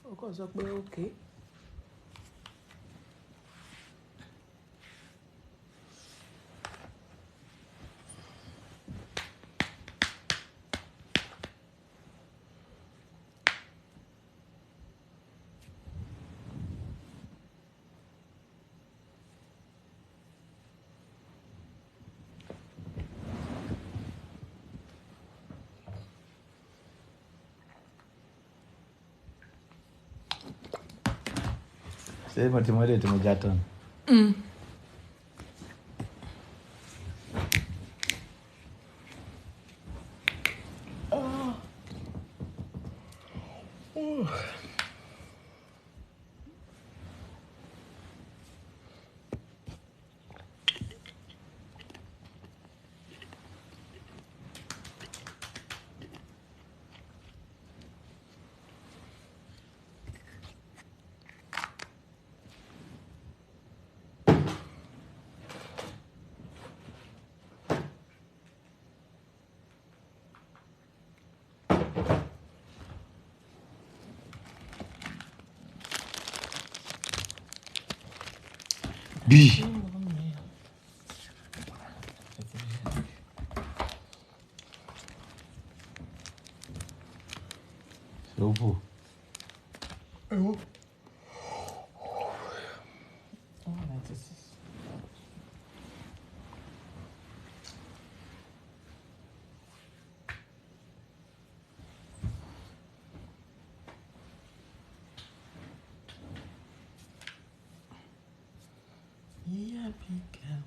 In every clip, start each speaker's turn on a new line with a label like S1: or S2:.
S1: Ó kàn sọ pé okay.
S2: Ṣé mo ti mọ ilé tí mo já tán? Bí. Ṣé ó bò?
S1: Ewo. 96. Yeah, big girl.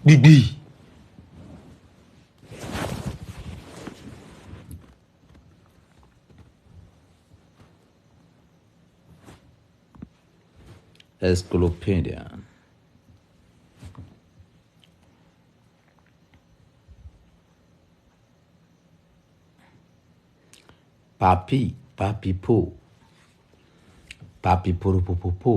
S2: Gbìgbì. Escolopedia. Papi, papi po. Papi poropopopo.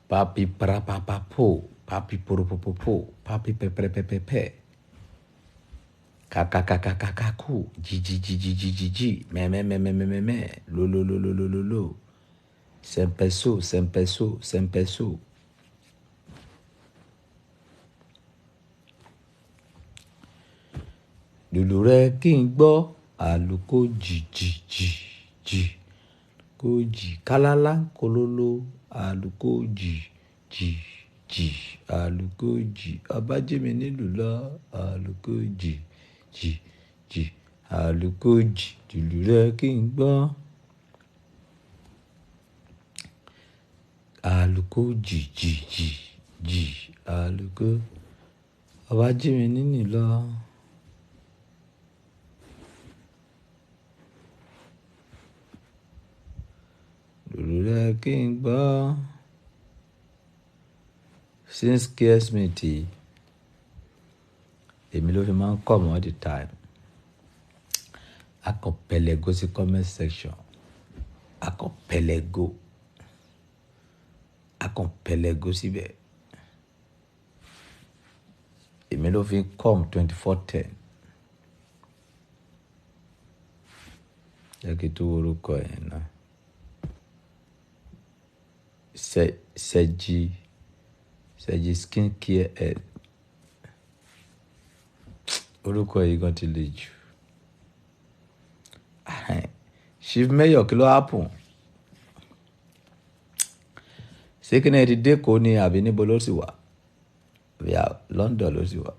S2: Papi prapapapo, papi poropopopo, papi peprepepepe. Kakakakakaku, ji ji ji ji ji ji ji, me me me me me me me, lo lo lo lo lo lo lo. Sempeso, sempeso, sempeso. Lùlù rẹ kí n gbọ́, àlùkò jì jì jì jì, kò jì kálálá kólóló, àlùkò jì jì jì, àlùkò jì, ọba jí mi nílùú lọ, àlùkò jì jì jì, àlùkò jì, lùlù rẹ kí n gbọ́. Àlùkò jì jì jì jì àlùkò. Ọba jí mi nínì lọ. Lùlù rẹ kí n gbọ́. Since Care Smith, èmi ló fi máa ń come all the time. A kàn pẹlẹgo sí comment section. A kàn pẹlẹgo. A kàn pẹlẹgo síbẹ̀. Èmi ló fi ń come 24/10. Jẹ́ kí n tó orúkọ ẹ̀ náà. Sẹ́jí, Sẹ́jí skin care ẹ̀. Orúkọ yìí gan ti le jù. Chief Mayor, kí ló happen? Ṣé kí ni ẹ ti dé Èkó ni àbí níbo ló sì wà? Àbí London ló sì wà?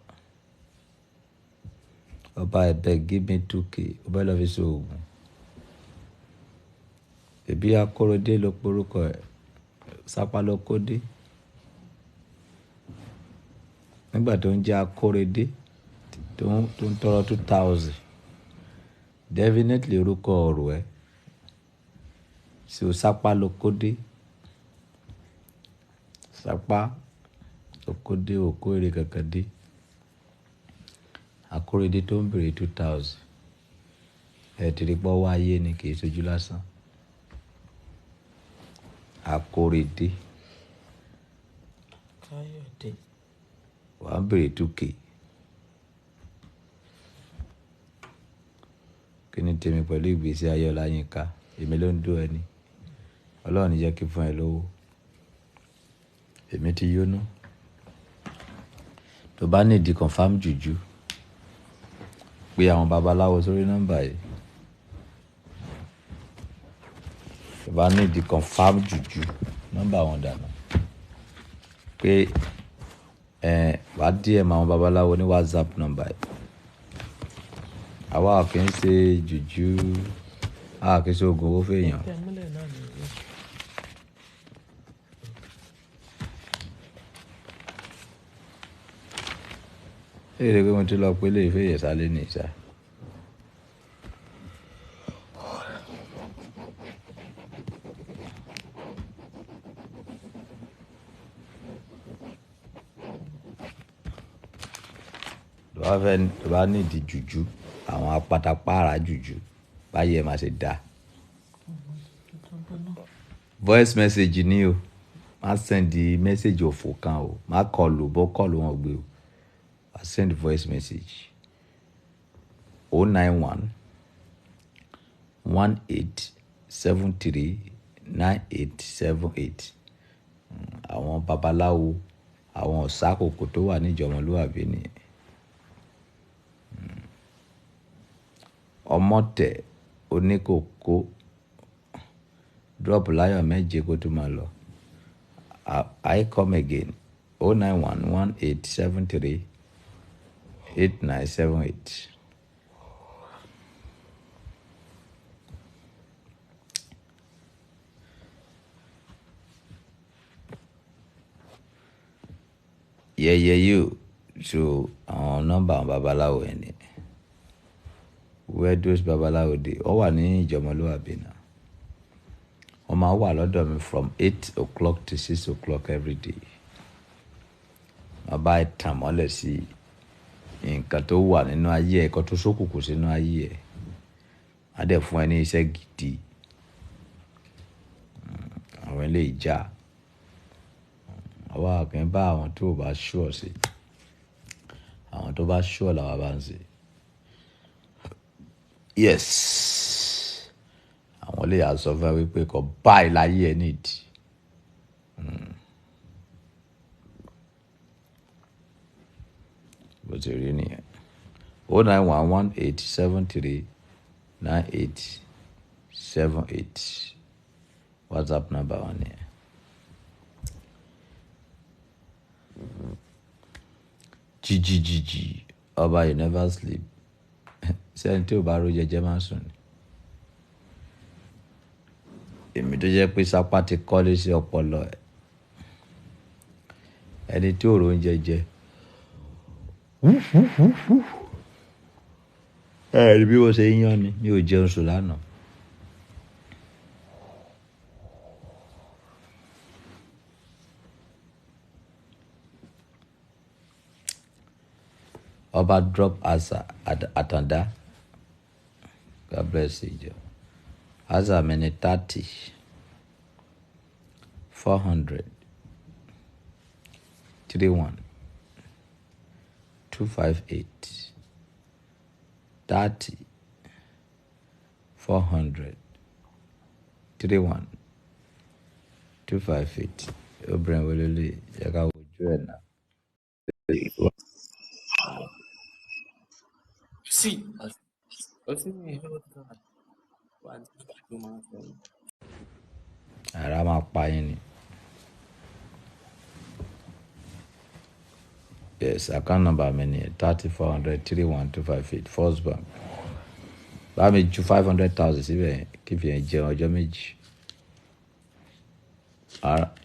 S2: Ọba ẹ̀bẹ̀ give me 2K, ọba lọ fi ṣe oògùn. Ẹbí Akóredé ló porúkọ ẹ̀, Sápá ló kó dé. Nígbà tó ń jẹ́ Akóredé tó ń tọrọ 2,000, definitely orúkọ ọ̀rọ̀ ẹ̀. Ṣé o Sápá ló kó dé? Sápá ló kó dé, ò kó èrè kankan dé. Akóredé tó ń bèrè 2,000. Ẹ ti rí pé ọwọ́ ayé ni, kì í ṣojú lásán. Akóredé.
S1: Káyọ̀dé.
S2: Wà á bèrè 2K. Kí ni tèmi pẹ̀lú ìgbésí ayé Ọláyínká? Èmi ló ń dó ẹni. Ọlọ́run ní jẹ́ kí n fún ẹ lówó. Èmi ti yónú. Tó bá ní ìdí confirm jùjú, pé àwọn babaláwo sórí nọ́mbà yìí. Tó bá ní ìdí confirm jùjú, nọ́mbà wọn dànù. Pé ẹ wá DM àwọn babaláwo ní WhatsApp nọ́mbà yìí. Àwa ò kí ń ṣe jùjú, a kì í ṣe oògùn owó fèèyàn.
S1: Tẹ múlẹ̀ náà nìyẹn.
S2: Èrè pé mo ti lọ pé lè fèèyàn sálé ní ìsà. Tó bá fẹ́, tó bá ní ìdí jùjú, àwọn apatapára jùjú, báyìí ẹ máa ṣe dá. Voice message ni o. Má send message òfò kan o. Má kọlù, bó kọlù wọn gbé o. I send voice message. 091 18 73 9878. Àwọn babaláwo, àwọn ọ̀sákòkò tó wà ní ìjọmọlúwàbí ni. Ọmọtẹ̀ oníkókó drop láyọ̀ méje kó tó máa lọ. I come again. 091 18 73 8978. Yẹ́yẹ́ yóò so àwọn nọ́mbà àwọn babaláwo yẹn ni. Where those babaláwo dey? Ó wà ní ìjọmọlúwàbí náà. Wọ́n máa wà lọ́dọ̀ mi from 8 o'clock to 6 o'clock every day. Màá bá ẹ tàn mọ́lẹ̀ sí nǹkan tó wà nínú ayé ẹ, nǹkan tó ṣókùnkùn sínú ayé ẹ. Má dẹ̀ fún ẹ ní iṣẹ́ gidi. Àwọn ilé ìjà. Àwa kì í bá àwọn tó bá sure sí. Àwọn tó bá sure làwa bá ń ṣe. Yes. Àwọn ilé yà sọ fún ẹ wípé kò bá ẹ láyé ẹ nídìí. Bó ti rí nìyẹn. 091 18 73 9878. WhatsApp number wọn nìyẹn. Jìjì jìjì, ọba you never sleep. Ṣé ẹni tí ò bá ro jẹjẹ máa ń sùn ni? Èmi tó jẹ́ pé Sápá ti kọ́lé sí ọpọlọ ẹ̀. Ẹni tí ò róúnjẹ jẹ. Ẹ rí bí wọ́n ṣe ń yán ni, mi ò jẹun sùn lánàá. Ọba drop Asa Àtàndá. God bless you, Joe. Asa mi ni 30, 400, 31, 258, 30, 400, 31, 258. Obìnrin wo lélẹ̀ yẹ ká wojú ẹ̀ náà.
S1: Sí. Ó sì ní ìlú kan wà nígbà tó máa ń sọ.
S2: Ara máa pa yín ni. Yes, account number mi ni 30 400 31 258, First Bank. Bá mi ju 500,000 síbẹ̀ yẹn kí fi yẹn jẹun ọjọ́ méjì.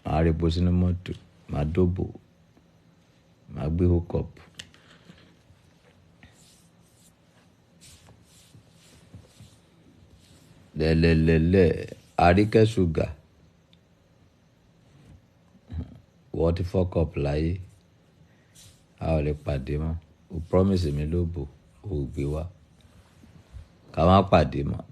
S2: Màá repo sínú mọ́tò, màá dóbò, màá gbé hook up. Lẹ́lẹ́lẹ́lẹ́, Àríkẹ́ Sugar, wọ́n ti fuck up láyé. A ò lè pàdé mọ́. O promise mi lóbò, o ò gbé wá. Ká má pàdé mọ́.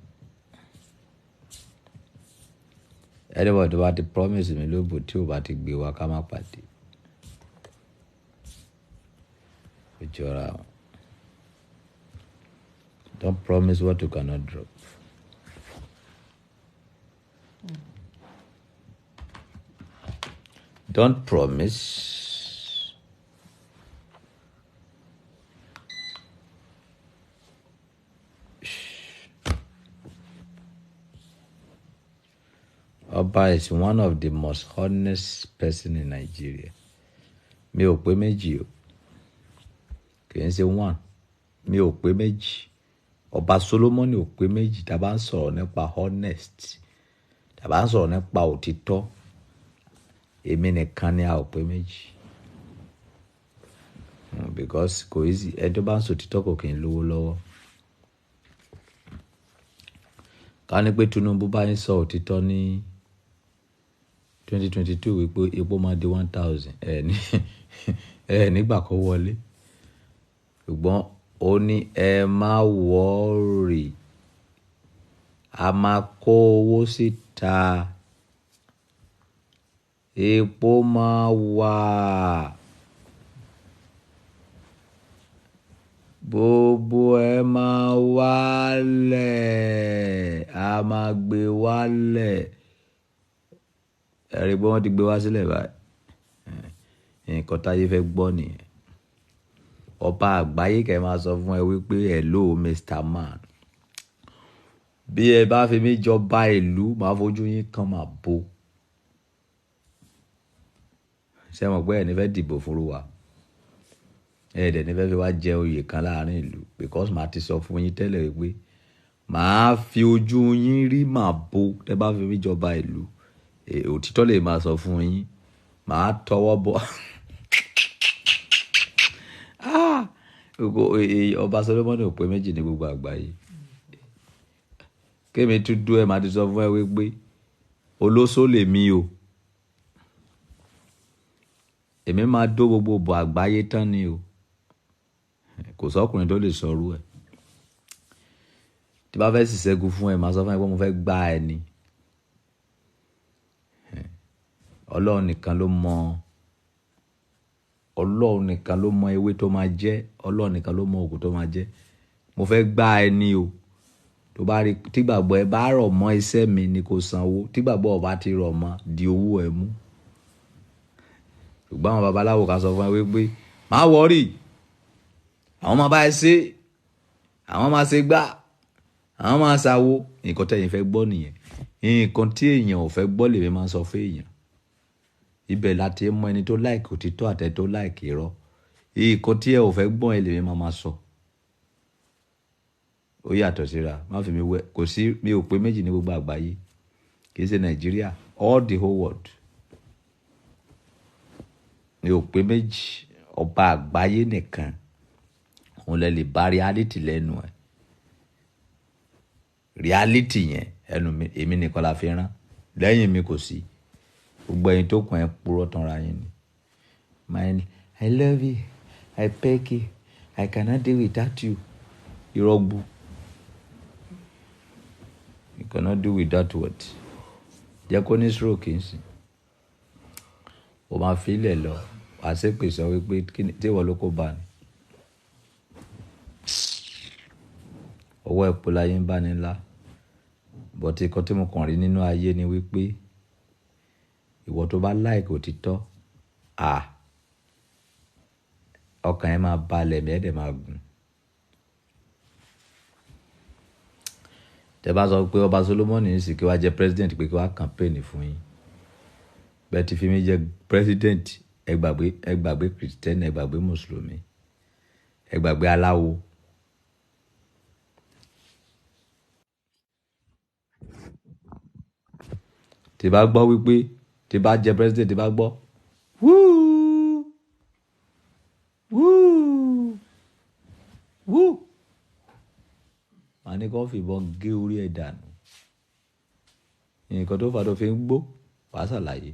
S2: Anybody tó bá ti promise mi lóbò tí ò bá ti gbé wá, ká má pàdé. Ó jọra wọn. Don't promise what you cannot drop. Don't promise. Ọba is one of the most honest person in Nigeria. Mi ò pé méjì o. Kì í ṣe one. Mi ò pé méjì. Ọba Solomoni ò pé méjì. Tá a bá ń sọ̀rọ̀ nípa honest, tá a bá ń sọ̀rọ̀ nípa òtítọ́, èmi nìkan ni a ò pé méjì. Because kò easy. Ẹni tó bá ń sọ òtítọ́ kò kí ń lówó lọ́wọ́. Ká ní pé Tinubu bá ń sọ òtítọ́ ní 2022 wípé epo máa di 1,000, ẹ ní, ẹ nígbà kó wọlé. Ṣùgbọ́n ó ní ẹ má worry, a máa kó owó síta, epo máa wà, gbogbo ẹ máa wálẹ̀, a máa gbé wálẹ̀. Ẹ rí i pé wọ́n ti gbé wá sílẹ̀ báyìí. Nǹkan táyé fẹ́ gbọ́ nìyẹn. Ọba àgbáyé kẹ́ máa sọ fún ẹ wípé hello Mr. Man. Bí ẹ bá fi mí jọba ìlú, màá fojú yín kan máa bo. Ṣé ẹ mọ̀ pé ẹ ní fẹ́ dìbò fún wa? Ẹ dẹ̀ ní fẹ́ fi wá jẹ oyè kan láàrin ìlú, because màá ti sọ fún yín tẹ́lẹ̀ wípé màá fi ojú yín rí màá bo tẹ́ bá fi mí jọba ìlú. Òtítọ́ lè máa sọ fún yín. Màá tọwọ́ bọ. Ọba Solomoni ò pé méjì ní gbogbo àgbáyé. Kémi tún dú ẹ, màá ti sọ fún ẹ wípé olóṣó lèmi o. Èmi máa dó gbogbo bọ̀ àgbáyé tán ni o. Kò sọ́kùnrin tó lè sọrú ẹ. Tí bá fẹ́ ṣìṣẹ́gun fún ẹ, màá sọ fún ẹ pé mo fẹ́ gbá ẹ ni. Ọlọ́run nìkan ló mọ, Ọlọ́run nìkan ló mọ ewé tó máa jẹ́, Ọlọ́run nìkan ló mọ ògùn tó máa jẹ́. Mo fẹ́ gbá ẹ ni o. Tó bá rí, tí gbàgbọ́ ẹ bá rọ̀ mọ́ iṣẹ́ mi ni kò sanwó. Tí gbàgbọ́ ọ bá ti rọ̀ mọ́, di owó ẹ mú. Ṣùgbọ́n àwọn babaláwo kan sọ fún ẹ wípé má worry, àwọn máa bá ẹ ṣe, àwọn máa ṣe gbá, àwọn máa ṣàwo. Nǹkan tí ẹ̀yin fẹ́ gbọ́ nìyẹn. Nǹkan tí èèyàn ò fẹ́ gbọ́ lèmi máa ń sọ fún èèyàn. Ibẹ̀ la ti mọ ẹni tó like òtítọ́ àti ẹni tó like irọ́. Nǹkan tí ẹ ò fẹ́ gbọ́ ẹ lèmi máa máa sọ. Ó yàtọ̀ síra. Má fi mi wẹ̀. Kò sí, mi ò pé méjì ní gbogbo àgbáyé. Kì í ṣe Nàìjíríà, all the whole world. Mi Mi ò pé méjì. Ọba àgbáyé nìkan òun lẹ lè bá reality lẹ́nu ẹ̀. Reality yẹn ẹnu mi, èmi nìkan la fi rán. Lẹ́yìn mi kò sí. Gbogbo ẹ̀yin tó kàn ẹ́ purọ́ tanra yín ni. My, I love you, I beg you, I cannot do without you. Irọ́ gbu. You cannot do without what? Jẹ́ kó ní stroke ń sìn. O máa fi ilẹ̀ lọ. Wàá ṣépè sọ wípé tí ìwọ ló kó bá ni. Ọwọ́ epo láyé ń bá ní ńlá. But nǹkan tí mo kàn rí nínú ayé ni wípé ìwọ tó bá like òtítọ́, ọkàn ẹ máa balẹ̀, ẹ̀mí ẹ dẹ̀ máa gùn. Tẹ bá sọ pé ọba Solomoni ń sìn kí wá jẹ president, pé kí wá campaign fún yín. Bẹ́ẹ̀ ti fi mí jẹ president, ẹ gbàgbé, ẹ gbàgbé Christian, ẹ gbàgbé Mùsùlùmí, ẹ gbàgbé aláwo. Tí bá gbọ́ wípé tí bá jẹ president, tí bá gbọ́ wúú wúú wúú, màá ní kó fìbọn gé orí ẹ̀ dànù. Nǹkan tó fà tó fi ń gbó, wàá ṣàlàyé.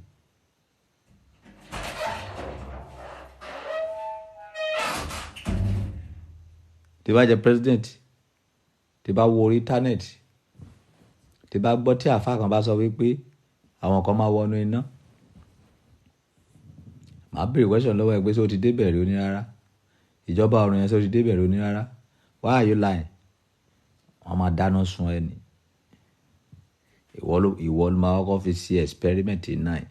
S2: Tí bá jẹ president, tí bá wo orí internet, tí bá gbọ́ tí àfáà kan bá sọ wípé àwọn kan máa wọnú iná, màá béèrè question lọ́wọ́ ẹ pé ṣé o ti dé bẹ̀rẹ̀ oní rárá? Ìjọba ọ̀run yẹn ṣé o ti dé bẹ̀rẹ̀ oní rárá? Why are you lying? Wọ́n máa dáná sun ẹ ni. Ìwọ ló máa kọ́kọ́ fi ṣe experiment náà.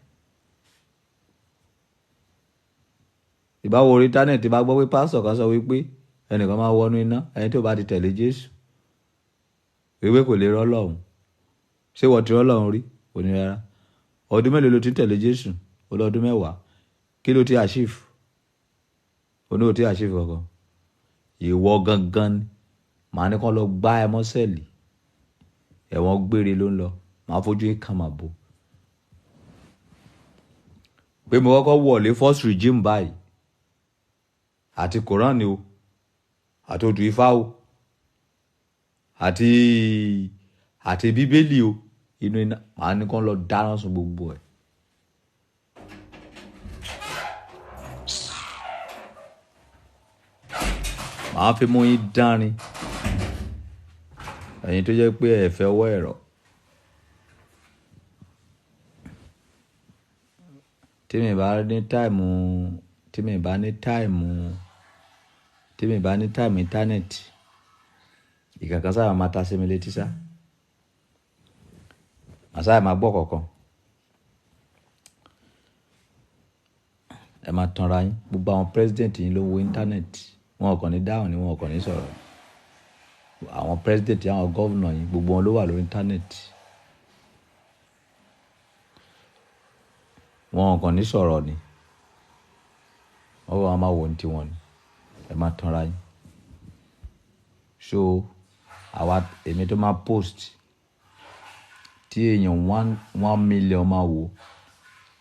S2: Tí bá wo orí internet, tí bá gbọ́ pé pásítọ̀ kan sọ wípé ẹnìkan máa wọnú iná, ẹni tí ó bá ti tẹ̀lé Jésù, wípé kò lè rọ́lọ́run. Ṣé ìwọ ti rọ́lọ́run rí? Ó ní rárá. Ọdún mélòó ló ti ń tẹ̀lé Jésù? Ó lọ ọdún 10. Kí ló ti achieve? Ó ní ò ti achieve kankan. Ìwọ gangan ni. Màá ní kó lọ gbá ẹ mọ́ sẹ́ẹ̀lì. Ẹ̀wọ̀n gbére ló ń lọ. Màá fojú yín kan màá bò. Pé mo kọ́kọ́ wọlé first regime báyìí. Àti Quran ni o. Àti odù Ifá o. Àti Bíbélì o. Inú iná. Màá ní kó lọ dáná sun gbogbo ẹ̀. Màá fi mú yín dánrin. Ẹ̀yin tó jẹ́ pé ẹ fẹ́ ọwọ́ ẹ̀rọ. Tí mi bá ní time, tí mi bá ní time, tí mi bá ní time internet, ìkankan sábà máa ta sí mi létí sá. Màá sábà máa gbọ́ kankan. Ẹ máa tanra yín. Gbogbo àwọn president yín ló ń wo internet. Wọn ò kàn ní dáhùn ni, wọn ò kàn ní sọ̀rọ̀. Àwọn president, àwọn governor yín, gbogbo wọn ló wà lórí internet. Wọn ò kàn ní sọ̀rọ̀ ni. Wọ́n bá máa wò ní tiwọn ni. Ẹ máa tanra yín. So àwa, èmi tó máa post tí èèyàn 1 million máa wò,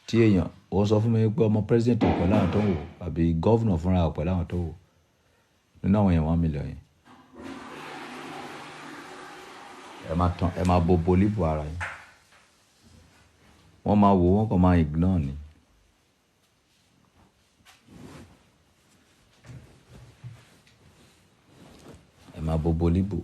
S2: tí èèyàn ó sọ fún mi pé ọmọ president ò pẹ̀lú àwọn tó ń wò àbí governor fúnra ò pẹ̀lú àwọn tó ń wò nínú àwọn èèyàn 1 million yẹn. Ẹ máa tán, ẹ máa bo bolíbù ara yín. Wọ́n máa wò, wọ́n kàn máa ignore ni. Ẹ máa bo bolíbù.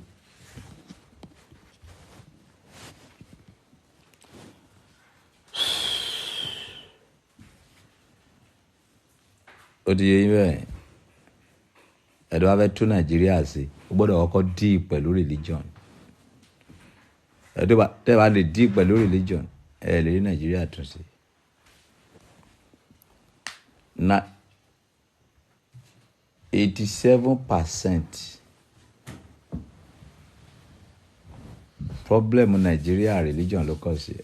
S2: Ó ti yé yín bẹ́ẹ̀. Ẹni tó bá fẹ́ tún Nàìjíríà ṣe, ó gbọdọ̀ kọ́kọ́ deal pẹ̀lú religion. Ẹni tó bá, tẹ́ bá lè deal pẹ̀lú religion, ẹ lè rí Nàìjíríà tún ṣe. Na 87% problem Nàìjíríà, religion ló kọ̀ sí ẹ.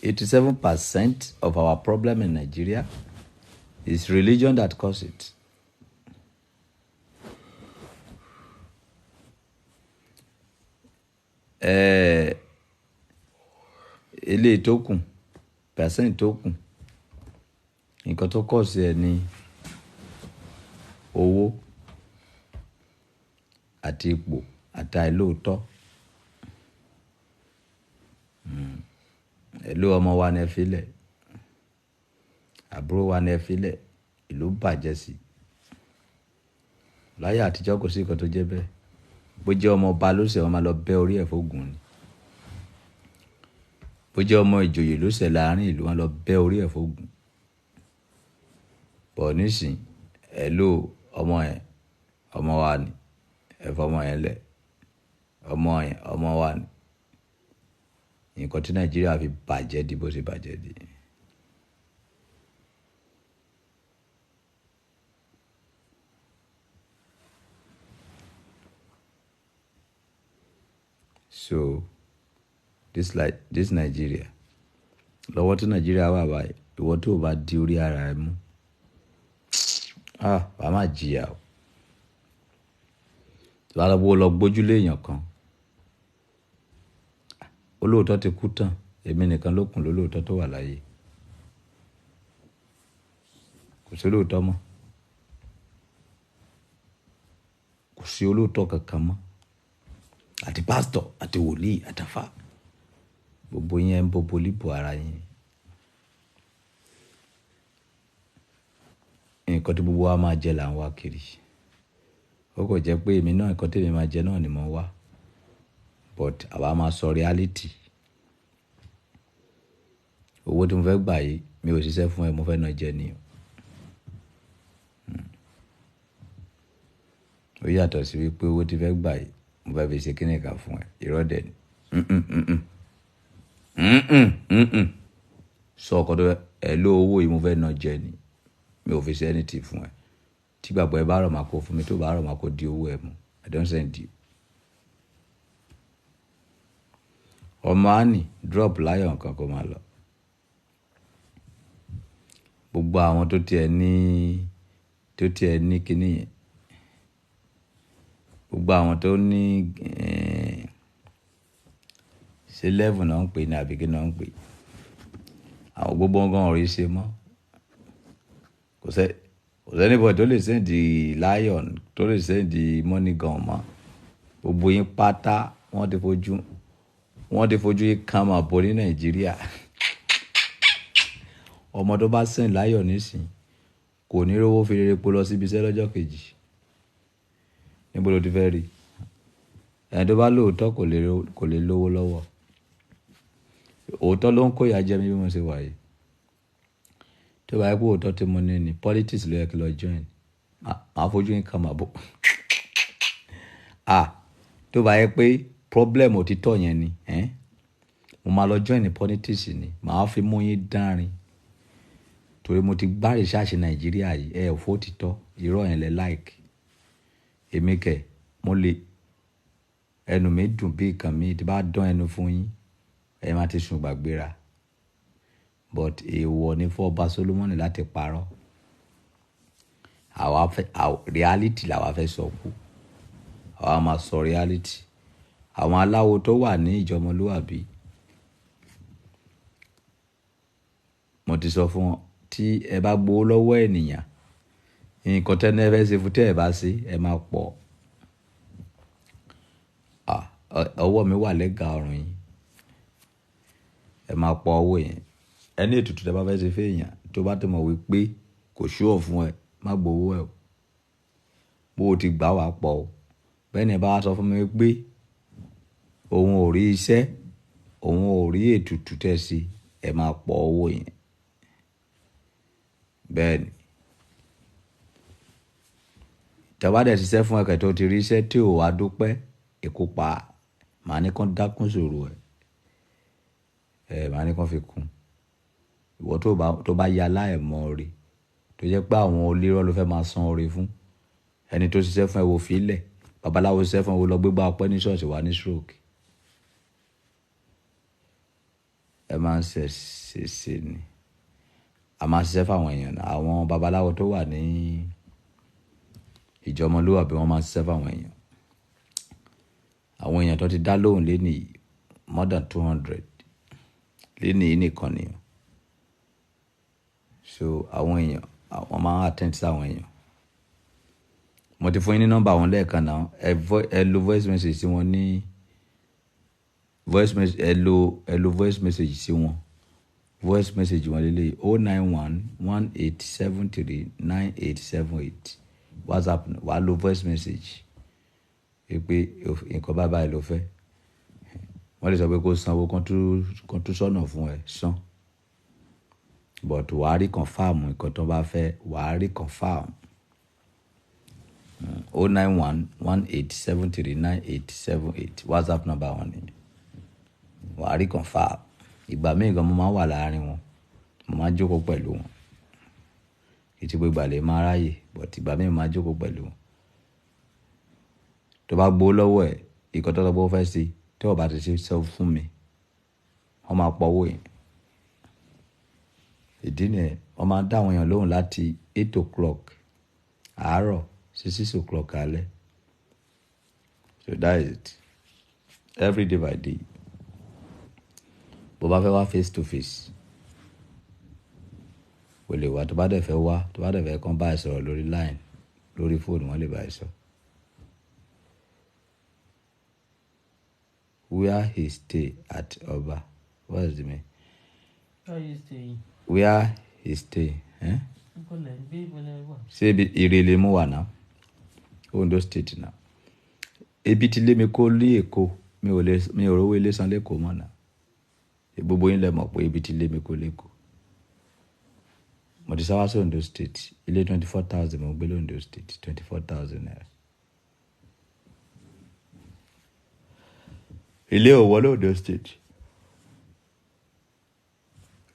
S2: 87% of our problem in Nigeria is religion that caused it. Eléyìí tó kù, Percent tó kù, nǹkan tó kọ̀ sí ẹ ní owó àti ipò àti àìlóòótọ́. Hello, ọmọ wa ni ẹ fi lẹ̀, àbúrò wa ni ẹ fi lẹ̀, ìlú bàjẹ́ sí i. Láyé àtijọ́ kò sí nǹkan tó jẹ́ bẹ́ẹ̀. Bó jẹ́ ọmọ ọba ló ṣẹ̀, wọ́n máa lọ bẹ́ orí ẹ̀ fógun ni. Bó jẹ́ ọmọ ìjòyè ló ṣẹ̀ láàrin ìlú, wọ́n lọ bẹ́ orí ẹ̀ fógun. Bọ̀ nísìn, hello, ọmọ yẹn, ọmọ wa ni, ẹ fọmọ yẹn lẹ̀, ọmọ yẹn, ọmọ wa ni. Nǹkan tí Nàìjíríà fi bàjẹ́ di bó ṣe bàjẹ́ di. So this, like this Nigeria, lọ́wọ́ tí Nàìjíríà wà báyìí, ìwọ tó o bá di orí ara ẹ mú, ah, wàá má jìyà o. Tí wàá lọ bó lọ gbójúlé èèyàn kan, olóòótọ́ ti kú tán, èmi nìkan ló kù lólóòótọ́ tó wà láyé. Kò sí olóòótọ́ mọ́. Kò sí olóòótọ́ kankan mọ́. Àti pásítọ̀, àti wòlíì, àtàfà. Gbogbo yín ẹ ń bobo líbò ara yín. Nǹkan tí gbogbo wa máa jẹ là ń wá kiri. Ó kò jẹ́ pé èmi náà nǹkan tí èmi máa jẹ náà ni mò ń wá. But àwa máa sọ reality. Owó tí mo fẹ́ gbà yìí, mi ò ṣiṣẹ́ fún ẹ, mo fẹ́ ná jẹ ni o. Ó yàtọ̀ sí wípé owó tí fẹ́ gbà yìí, mo fẹ́ fi ṣe kíni kan fún ẹ. Irọ́ dẹ̀ ni. Sọ ọkọ tó fẹ́, ẹ ló owó yìí mo fẹ́ ná jẹ ni. Mi ò fi ṣe anything fún ẹ. Tí gbàgbọ́ ẹ bá rọ̀ máa kó fún mi, tó bá rọ̀ máa kó di owó ẹ mú. I don't send you. Ọmọ Annie drop láyọ̀ nǹkan kó máa lọ. Gbogbo àwọn tó tiẹ̀ ní, tó tiẹ̀ ní kíní yẹn. Gbogbo àwọn tó ní, ṣe level náà ń pè ní àbí kí náà ń pè. Àwọn gbogbo wọn gan ò rí ṣe mọ́. Kò sẹ́ anybody tó lè send lion, tó lè send money gun mọ́. Gbogbo yín pátá wọ́n ti fojú yín kan mà bọ̀ ní Nàìjíríà. Ọmọ tó bá send lion nísìnyí kò ní rówó fi rere po lọ síbi iṣẹ́ lọ́jọ́ kejì. Níbo lo ti fẹ́ rí? Ẹni tó bá lóòótọ́ kò lè lówó lọ́wọ́. Òótọ́ ló ń kó ìyà jẹ mí bí mo ṣe wà yìí. Tó bá yẹ pé òótọ́ tí mo ní ni politics ló yẹ kí n lọ join. Màá fojú yín kan mà bọ̀. Ah, tó bá yẹ pé problem òtítọ́ yẹn ni, ẹ́n? Mo máa lọ join politics ni, màá fi mú yín dánrin. Torí mo ti gbá research Nàìjíríà yìí, ẹ ò fọ́ òtítọ́, irọ́ yẹn lẹ like. Èmi kẹ̀, mo lè, ẹnu mi dùn bí ìkàn mi, tí bá dán ẹnu fún yín, ẹ máa ti sùn gbàgbéra. But èèwọ̀ ni fún ọba Solomoni láti parọ́. Àwa fẹ́, reality làwa fẹ́ sọ kú. Àwa máa sọ reality. Àwọn aláwo tó wà ní ìjọmọlúwàbí, mo ti sọ fún wọn, tí ẹ bá gbowó lọ́wọ́ ènìyàn, nǹkan tẹ́ni ẹ fẹ́ ṣe fún tí ẹ bá ṣe, ẹ máa pọ̀. Ah, ọwọ́ mi wà lẹ́gàá ọrùn yín. Ẹ máa pọ̀ owó yẹn. Ẹni ètùtù tí ẹ bá fẹ́ ṣe fún èèyàn, tó bá ti mọ̀ wípé kò sure fún ẹ, má gbowó ẹ o. Bó o ti gbà wá pọ̀ o. Bẹ́ẹ̀ ni ẹ bá wá sọ fún mi wípé òun ò rí iṣẹ́, òun ò rí ètùtù tẹ́ ẹ ṣe, ẹ máa pọ̀ owó yẹn. Bẹ́ẹ̀ ni. Tí a bá dẹ̀ ṣiṣẹ́ fún ẹ kẹ̀ tó ti rí iṣẹ́ tí ò wá dúpẹ́, èkó pa, màá ní kán dákún sòrò ẹ. Ẹ, màá ní kán fi kún. Ìwọ tó bá ya aláìmọ̀ ore, tó jẹ́ pé àwọn onírọ́ ló fẹ́ máa san ore fún. Ẹni tó ṣiṣẹ́ fún ẹ wò fí lẹ̀. Babaláwo ṣiṣẹ́ fún ẹ wò lọ gbégbá ọpẹ́ ní ṣọ́ọ̀ṣì wá ní stroke. Ẹ máa ń ṣe ṣe ni. A máa ṣiṣẹ́ fún àwọn èèyàn náà. Àwọn babaláwo tó wà ní ìjọmọlúwàbí wọ́n máa ń ṣiṣẹ́ fún àwọn èèyàn. Àwọn èèyàn tó ti dá lóhùn lénìí more than 200 lénìí nìkan ni. So àwọn èèyàn, wọ́n máa ń attend sí àwọn èèyàn. Mo ti fún yín ní nọ́mbà wọn lẹ́ẹ̀kan náà. Ẹ lo voice message sí wọn ní voice message. Ẹ lo voice message sí wọn. Voice message wọn lélẹ́yìí: 09118739878. WhatsApp, wàá lo voice message pé nǹkan báyìí báyìí ló fẹ́. Wọ́n lè sọ pé kó sanwó kan tún sọ̀nà fún ẹ san, but wàá rí confirm nǹkan tó bá fẹ́. Wàá rí confirm. 09118739878, WhatsApp number wọn ni. Wàá rí confirm. Ìgbà míì gan, mo máa ń wà láàárín wọn, mo máa ń jókòó pẹ̀lú wọn. Kì í ti pé ìgbà lè máa ráyè, but ìgbà míì mo máa jókòó pẹ̀lú wọn. Tó bá gbowó lọ́wọ́ ẹ̀, ìkan tó sọ pé ó fẹ́ ṣe, tí ó bá ti ṣe, sọ fún mi, wọ́n máa pọ̀ owó yẹn. Ìdí nìyẹn. Wọ́n máa ń dá àwọn èèyàn lóhùn láti 8 o'clock àárọ̀ sí 6 o'clock alẹ́. So that is it, every day by day. Bó bá fẹ́ wá face to face, o lè wá. Tó bá dẹ̀ fẹ́ wá, tó bá dẹ̀ fẹ́ kàn bá ẹ sọ̀rọ̀ lórí line, lórí fóònù, wọ́n lè bá ẹ sọ. Where he stay at, Ọba? What is the name?
S1: Where you staying?
S2: Where he stay, eh?
S1: Ibo lẹ̀ ń gbé, ibo lẹ̀ wà?
S2: Ṣé ibi Ìrèlè mú wà náà, Ondo State náà. Ebi ti lé mi kó ní Èkó. Mi ò lè, mi ò rówó ilé san lẹ́kọ̀ọ́ mọ́ náà. Gbogbo yín lẹ mọ̀ pé ebi ti lé mi kó lẹ́kọ̀ọ́. Mo ti sá wá sí Ondo State. Ilé 24,000 mo gbé l'Ondo State, ₦24,000. Ilé ò wọ́ l'Ondo State.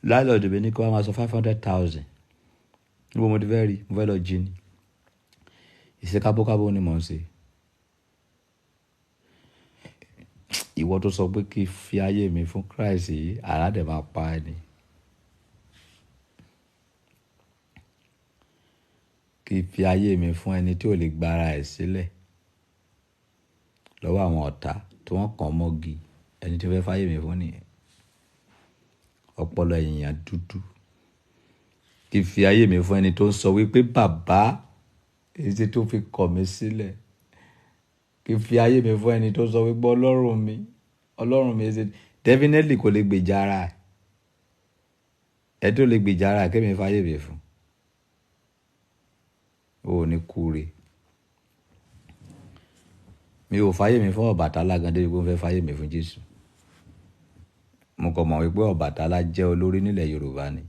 S2: Landlord mi ní kí wọ́n máa sọ 500,000. Níbo mo ti fẹ́ rí? Mo fẹ́ lọ jí ni? Ìṣe kábókábó ni mò ń ṣe. Ìwọ tó sọ pé kí fi ayé mi fún Christ yìí, àrá dẹ̀ máa pa ẹ́ ni. Kí fi ayé mi fún ẹni tí ò lè gba ara ẹ̀ sílẹ̀ lọ́wọ́ àwọn ọ̀tá tí wọ́n kàn mọ́gi. Ẹni tí ó fẹ́ fáyé mi fún nìyẹn. Ọpọlọ èèyàn dúdú. Kí fi ayé mi fún ẹni tó ń sọ wípé bàbá èyí tó fi kọ̀ mí sílẹ̀. Kí fi ayé mi fún ẹni tó sọ wípé Ọlọ́run mi, Ọlọ́run mi ṣe. Definitely kò lè gbèjà ara ẹ̀. Ẹ tó lè gbèjà ara ẹ̀, kémi fáyé mi fún. O ò ní kúre. Mi ò fáyé mi fún Ọbàtálá gan débi pé mo fẹ́ fáyé mi fún Jésù. Mo kàn mọ̀ wípé Ọbàtálá jẹ́ olórí nílẹ̀ Yorùbá ni.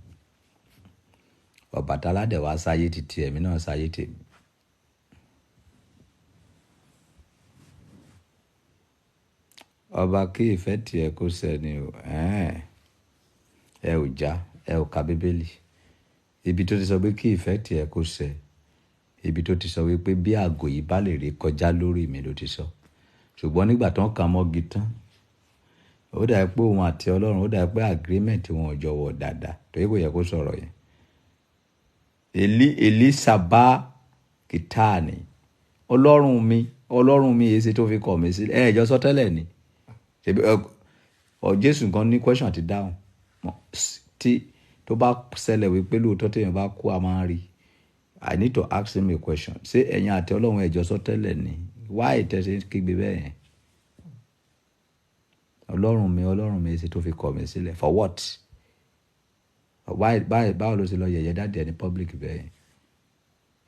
S2: Ọbàtálá dẹ̀ wá sáyé titi, ẹ̀mí náà sáyé tèmi. Ọba kí ìfẹ́ tiẹ̀ kó sẹ́ni o. Ẹ ò já, ẹ ò ka Bíbélì. Ibi tó ti sọ pé kí ìfẹ́ tiẹ̀ kó ṣẹ, ibi tó ti sọ wípé bí àgò yìí bá lè rí kọjá lórí mi ló ti sọ. Ṣùgbọ́n nígbà tó ń ka mọ́gi tán, ó dà pé òun àti Ọlọ́run, ó dà pé agreement wọn ò jọ wọ̀ dáadáa, torí kò yẹ kó sọ̀rọ̀ yẹn. Elisaba Kìtàní, Ọlọ́run mi, Ọlọ́run mi, èsì tó fi kọ̀ mí sílẹ̀. Ẹ jọ sọ tẹ́lẹ̀ ni. Ṣèbí ọ Jésù gan ní question àti dáhùn. Tí tó bá ṣẹlẹ̀ wípé lóòótọ́ téèyàn bá kú, a máa ń rí. I need to ask him a question. Ṣé ẹ̀yin àti Ọlọ́run ẹ jọ sọ tẹ́lẹ̀ ni? Why tẹ́ ṣe ń kígbe bẹ́ẹ̀ yẹn? Ọlọ́run mi, Ọlọ́run mi, èsì tó fi kọ̀ mí sílẹ̀. For what? Why, báwo ló ṣe lọ yẹ̀yẹ́ daddy ẹ ní public bẹ́ẹ̀ yẹn?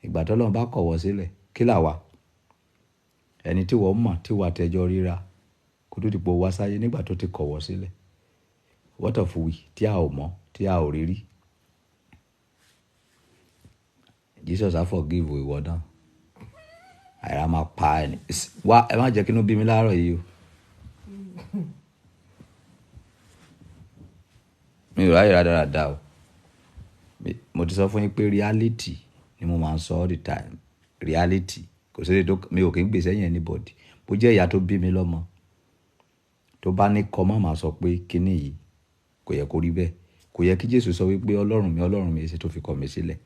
S2: Ìgbà tí Ọlọ́run bá kọ̀ wọ́ sílẹ̀, kí là wá? Ẹni tí wọ́n mọ̀, tí wà tẹ́jọ́ ríra, kó tó di pé ó wá sáyé nígbà tó ti kọ̀ wọ́ sílẹ̀. What of we tí a ò mọ̀, tí a ò rí rí? Jesus á forgive ìwọ náà. Àìrá máa pa ẹni. Wá, ẹ má jẹ́ kí inú bí mi láàárọ̀ yìí o. Mi ò ráyè rádaràda o. Mo ti sọ fún yín pé reality ni mo máa ń sọ all the time. Reality. Kò sí èyí tó, mi ò kí ń gbé sẹ́yìn anybody. Bó jẹ́ ìyá tó bí mi lọ́mọ, tó bá ní kọ́, má máa sọ pé kíní yìí kò yẹ kó rí bẹ́ẹ̀. Kò yẹ kí Jésù sọ wípé Ọlọ́run mi, Ọlọ́run mi, èsì tó fi kọ̀ mí sílẹ̀.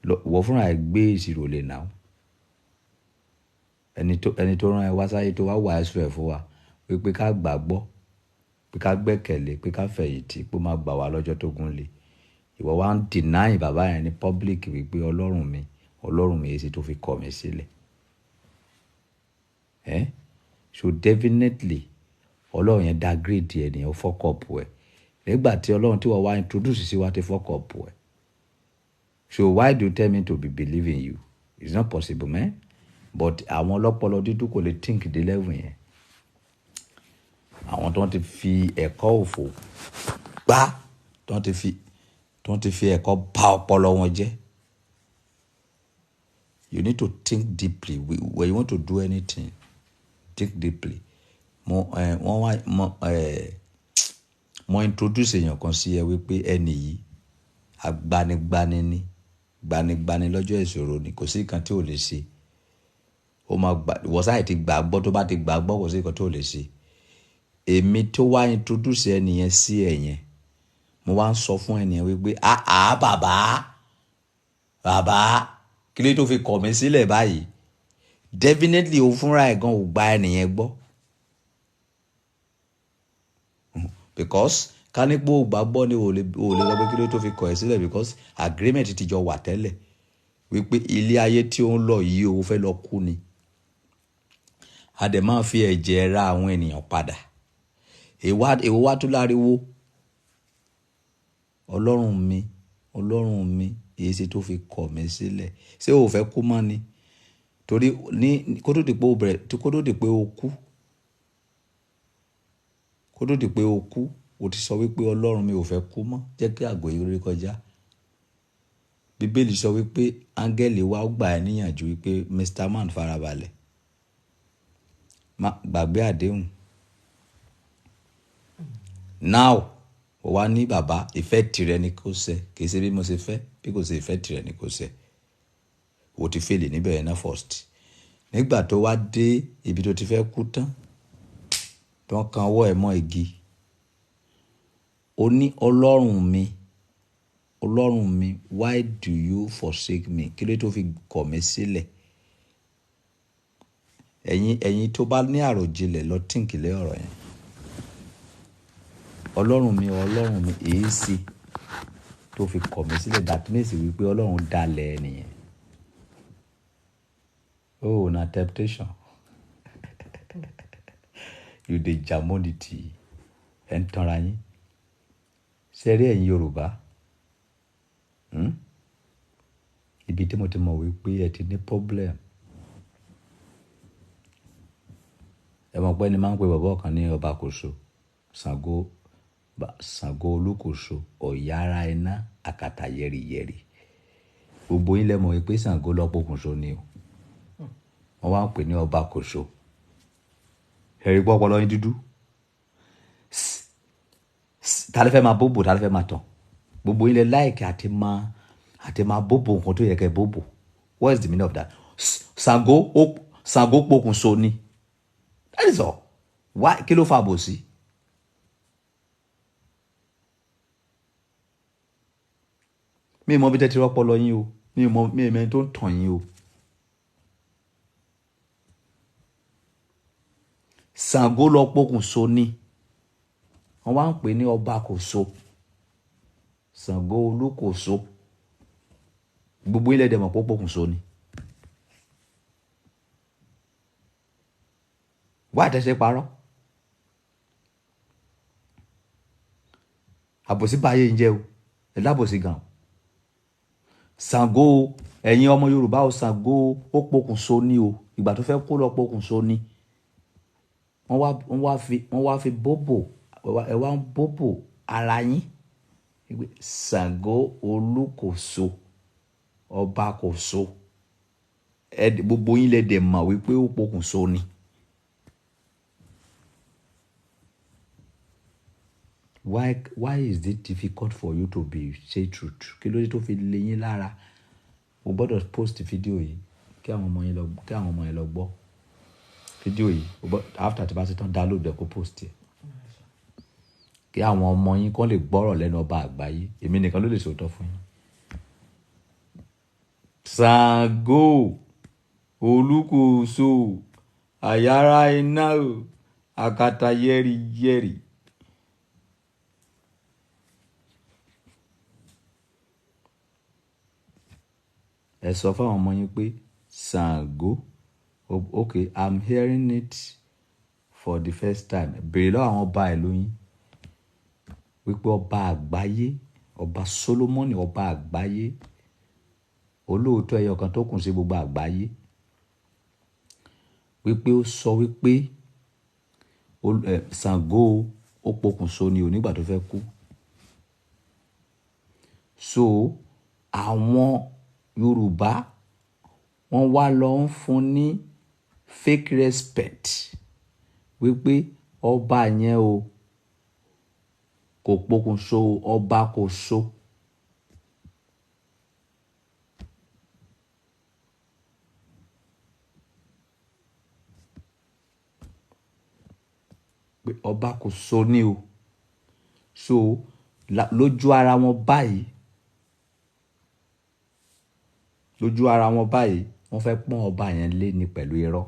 S2: Ìwọ fúnra ẹ gbé ìṣirò lè nà ó. Ẹni tó rán ẹ wá sáyé, tó wá wàásù ẹ̀ fún wa wípé ká gbàgbọ́, pé ká gbẹ́kẹ̀lé, pé ká fẹ̀yìntì, pé ó máa gbà wá lọ́jọ́ tó gún lé. Ìwọ wá ń deny bàbá yẹn ní public wípé Ọlọ́run mi, Ọlọ́run mi, èsì tó fi kọ̀ mí sílẹ̀. Eh? So definitely Ọlọ́run yẹn downgrade ẹ nìyẹn, ó fuck up ẹ. Nígbà tí Ọlọ́run tí wọ́n wá introduce sí wa ti fuck up ẹ. So why do you tell me to be believing you? It's not possible, man. But àwọn ọlọ́pọlọ dídú kò lè think dé level yẹn. Àwọn tó ń ti fi ẹ̀kọ́ òfò gbá, tó ń ti fi ẹ̀kọ́ bá ọpọlọ wọn jẹ́. You need to think deeply when you want to do anything. Think deeply. Mo ẹ wọ́n wá mo introduce èèyàn kan sí ẹ wípé ẹni yìí agbanigbani ni, gbanigbani lọ́jọ́ ìṣòro ni, kò sí nǹkan tí ò lè ṣe. Ó máa gbà ìwọ sáà ti gbà gbọ́, tó bá ti gbà gbọ́, kò sí nǹkan tí ò lè ṣe. Èmi tó wá introduce ẹni yẹn sí ẹ yẹn, mo wá ń sọ fún ẹni yẹn wípé, "Àá bàbá, bàbá, kí ló tó fi kọ̀ mí sílẹ̀ báyìí?" Definitely o fúnra ẹ̀ gan ò gba ẹni yẹn gbọ́, because ká ní pé o gbà gbọ́ ni, o lè sọ pé kí ló tó fi kọ̀ ẹ́ sílẹ̀, because agreement ti jọ wà tẹ́lẹ̀ wípé ilé ayé tí ó ń lọ yìí, o fẹ́ lọ kú ni, a dẹ̀ máa fi ẹ̀jẹ̀ ra àwọn ènìyàn padà. Èwo wá tún láriwo "Ọlọ́run mi, Ọlọ́run mi, èyí ṣe tó fi kọ̀ mí sílẹ̀?" Ṣé o fẹ́ kú mọ́ ni? Torí ní kó tó di pé o bẹ̀rẹ̀, kó tó di pé o kú, kó tó di pé o kú, o ti sọ wípé, "Ọlọ́run mi, ò fẹ́ kú mọ́, jẹ́ kí àgọ́ yìí rí kọjá." Bíbélì sọ wípé áńgẹ́lì wa ó gbà ẹ́ níyànjú wípé, "Mr Man, farabalẹ̀, má gbàgbé àdéhùn." Now ó wá ní, "Bàbá, ìfẹ́ tìrẹ ni kó ṣẹ, kì í ṣe bí mo ṣe fẹ́, bí kò ṣe ìfẹ́ tìrẹ ni kó ṣẹ." O ti fail níbẹ̀ yẹn náà first. Nígbà tó wá dé ibi tó ti fẹ́ kú tán, tó ń kan ọwọ́ ẹ̀ mọ́ igi, ó ní, "Ọlọ́run mi, Ọlọ́run mi, why do you forsake me? Kí ló tó fi kọ̀ mí sílẹ̀?" Ẹ̀yin tó bá ní àròjinlẹ̀, lọ think lé ọ̀rọ̀ yẹn. "Ọlọ́run mi, Ọlọ́run mi, èéṣe tó fi kọ̀ mí sílẹ̀?" That means wípé Ọlọ́run dalẹ̀ ẹ nìyẹn. Oh, na temptation. You dey jamonity. Ẹ̀ ń tanra yín. Ṣé rí ẹ̀yin Yorùbá? Hmm? Ibi tí mo ti mọ̀ wípé ẹ ti ní problem. Ẹ mọ̀ pé ẹni máa ń pe bàbá kan ní ọba Kòso, Ṣàngó, Ṣàngó Olúkòso, Ọ̀yára iná, àkàtà yẹ̀rìyẹ̀rì. Gbogbo yín lẹ mọ̀ wípé Ṣàngó lọ pokùnso ni o. Wọ́n wá ń pè ní ọba Kòso. Ẹ̀rí pé ọpọlọ yín dúdú. Ta ló fẹ́ máa bóbò? Ta ló fẹ́ máa tàn? Gbogbo yín lẹ like àti máa bóbò nǹkan tó yẹ kẹ́ bóbò. What is the meaning of that? Ṣàngó ó Ṣàngó pokùnso ni. That is all. Why? Kí ló fa àbòsí? Mi ò mọ bí tẹ́tí rọ́pọlọ yín o. Mi ò mọ, mi ò mẹ́ni tó ń tàn yín o. Ṣàngó lọ pokùnso ni. Wọ́n wá ń pè ní ọba Kòso. Ṣàngó Olúkòso. Gbogbo ilẹ̀ dẹ̀ mọ̀ pé ó pokùnso ni. Wá àtẹ̀sẹ̀ parọ́. Àbòsí bá ayé ń jẹ́ o. Ẹ lábòsí gan. Ṣàngó, ẹ̀yin ọmọ Yorùbá o, Ṣàngó ó pokùnso ni o. Ìgbà tó fẹ́ kó lọ pokùnso ni. Wọ́n wá fi bóbò, ẹ wá ń bóbò ara yín. Ṣàngó Olúkòso, ọba Kòso. Ẹ gbogbo yín lẹ dẹ̀ mọ̀ wípé ó pokùnso ni. Why is it difficult for you to be say truth? Kí ló dé tó fi lé yín lára? Mo gbọ́dọ̀ post fídíò yìí kí àwọn ọmọ yẹn lọ gbọ́ fídíò yìí. After tí bá ti tán, download ẹ̀, kó post ẹ̀. Kí àwọn ọmọ yín kó lè gbọ́rọ̀ lẹ́nu ọba àgbáyé. Èmi nìkan ló lè sòótọ́ fún yín. Ṣàngó Olúkòso, àyàrá iná o, àkàtà yẹ̀rì yẹ̀rì. Ẹ sọ fáwọn ọmọ yín pé Ṣàngó. Okay, I'm hearing it for the first time. Béèrè lọ́wọ́ àwọn ọba ìlú yín wípé ọba àgbáyé, ọba Solomoni, ọba àgbáyé, olóòótọ́ ẹyọ kan tó kùn sí gbogbo àgbáyé, wípé ó sọ wípé Ṣàngó ó pokùnso ni ò nígbà tó fẹ́ kú. So àwọn Yorùbá wọ́n wá lọ ń fún ní fake respect wípé ọba yẹn o kò pokùnso, ọba kò so. Pé ọba kò so ní o. So lójú ara wọn báyìí, lójú ara wọn báyìí, wọ́n fẹ́ pọ́n ọba yẹn lé ní pẹ̀lú irọ́.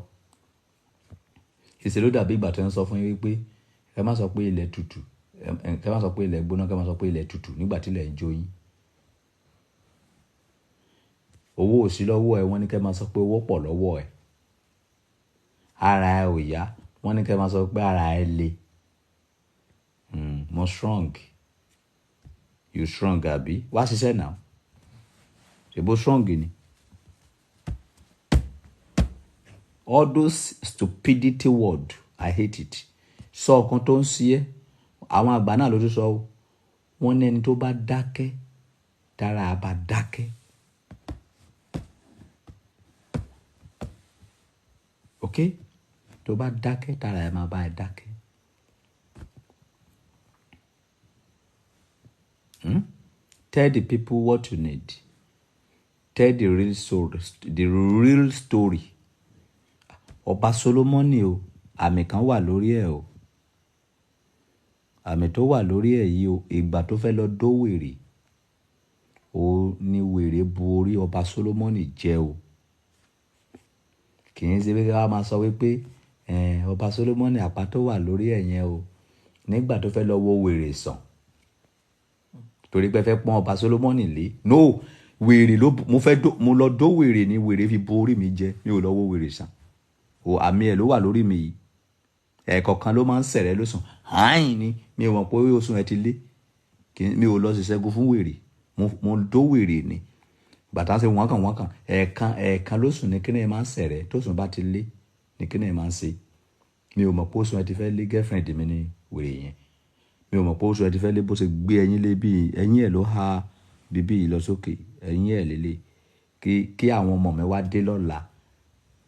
S2: Ìṣe ló dàbí ìgbà tí wọ́n sọ fún yín wípé ẹ má sọ pé ilẹ̀ tutù, ẹ má sọ pé ilẹ̀ gbóná, ẹ má sọ pé ilẹ̀ tutù nígbà tí ilẹ̀ ń jó yín. Owó ò sí lọ́wọ́ ẹ, wọ́n ní kí ẹ má sọ pé owó pọ̀ lọ́wọ́ ẹ. Ara ẹ ò yá, wọ́n ní kí ẹ má sọ pé ara ẹ le. Mo strong. You strong àbí? Wá ṣiṣẹ́ náà. Ṣèbó strong ni. All those stupidity word, I hate it. Sọ ọ̀kan tó ń ṣe ẹ́, àwọn àgbà náà ló tún sọ o. Wọ́n ní ẹni tó bá dákẹ́, tára á bá dákẹ́. Okay? Tó bá dákẹ́, tára ẹ máa bá ẹ dákẹ́. Tell the people what you need. Tell the real story. The real story. Ọba Solomoni o, àmì kan wà lórí ẹ̀ o. Àmì tó wà lórí ẹ̀ yìí o, ìgbà tó fẹ́ lọ dó wèrè, ó ní wèrè bu orí ọba Solomoni jẹ o. Kì í ṣe pé ká máa sọ wípé ọba Solomoni àpá tó wà lórí ẹ̀ yẹn o, nígbà tó fẹ́ lọ wo wèrè sàn. Torí pé fẹ́ pọ́n ọba Solomoni lé. No, wèrè ló bu, mo fẹ́ dó, mo lọ dó wèrè ni wèrè fi bu orí mi jẹ, mi ò lọ wo wèrè sàn. O àmì ẹ̀ ló wà lórí mi yìí. Ẹ̀ẹ̀kọ̀kan ló máa ń sẹ̀rẹ̀ ló sùn. Àìn ni, mi ò mọ̀ pé oṣù ẹ ti lé. Kì í, mi ò lọ ṣiṣẹ́gun fún wèrè. Mo dó wèrè ni. Bàtà ṣe wọ́n kàn wọ́n kàn. Ẹ̀ẹ̀kan ló sùn ní kíni ẹ máa ń sẹ̀rẹ̀. Tó sùn bá ti lé ní kíni ẹ máa ń ṣe. Mi ò mọ̀ pé oṣù ẹ ti fẹ́ lé girlfriend mi ní wèrè yẹn. Mi ò mọ̀ pé oṣù ẹ ti fẹ́ lé bó ṣe gbé ẹyin lé bí ẹyin ẹ̀ ló há bíbí yìí lọ sókè. Ẹyin ẹ̀ lélẹ̀. Kí àwọn ọmọ mi wá dé lọ́la.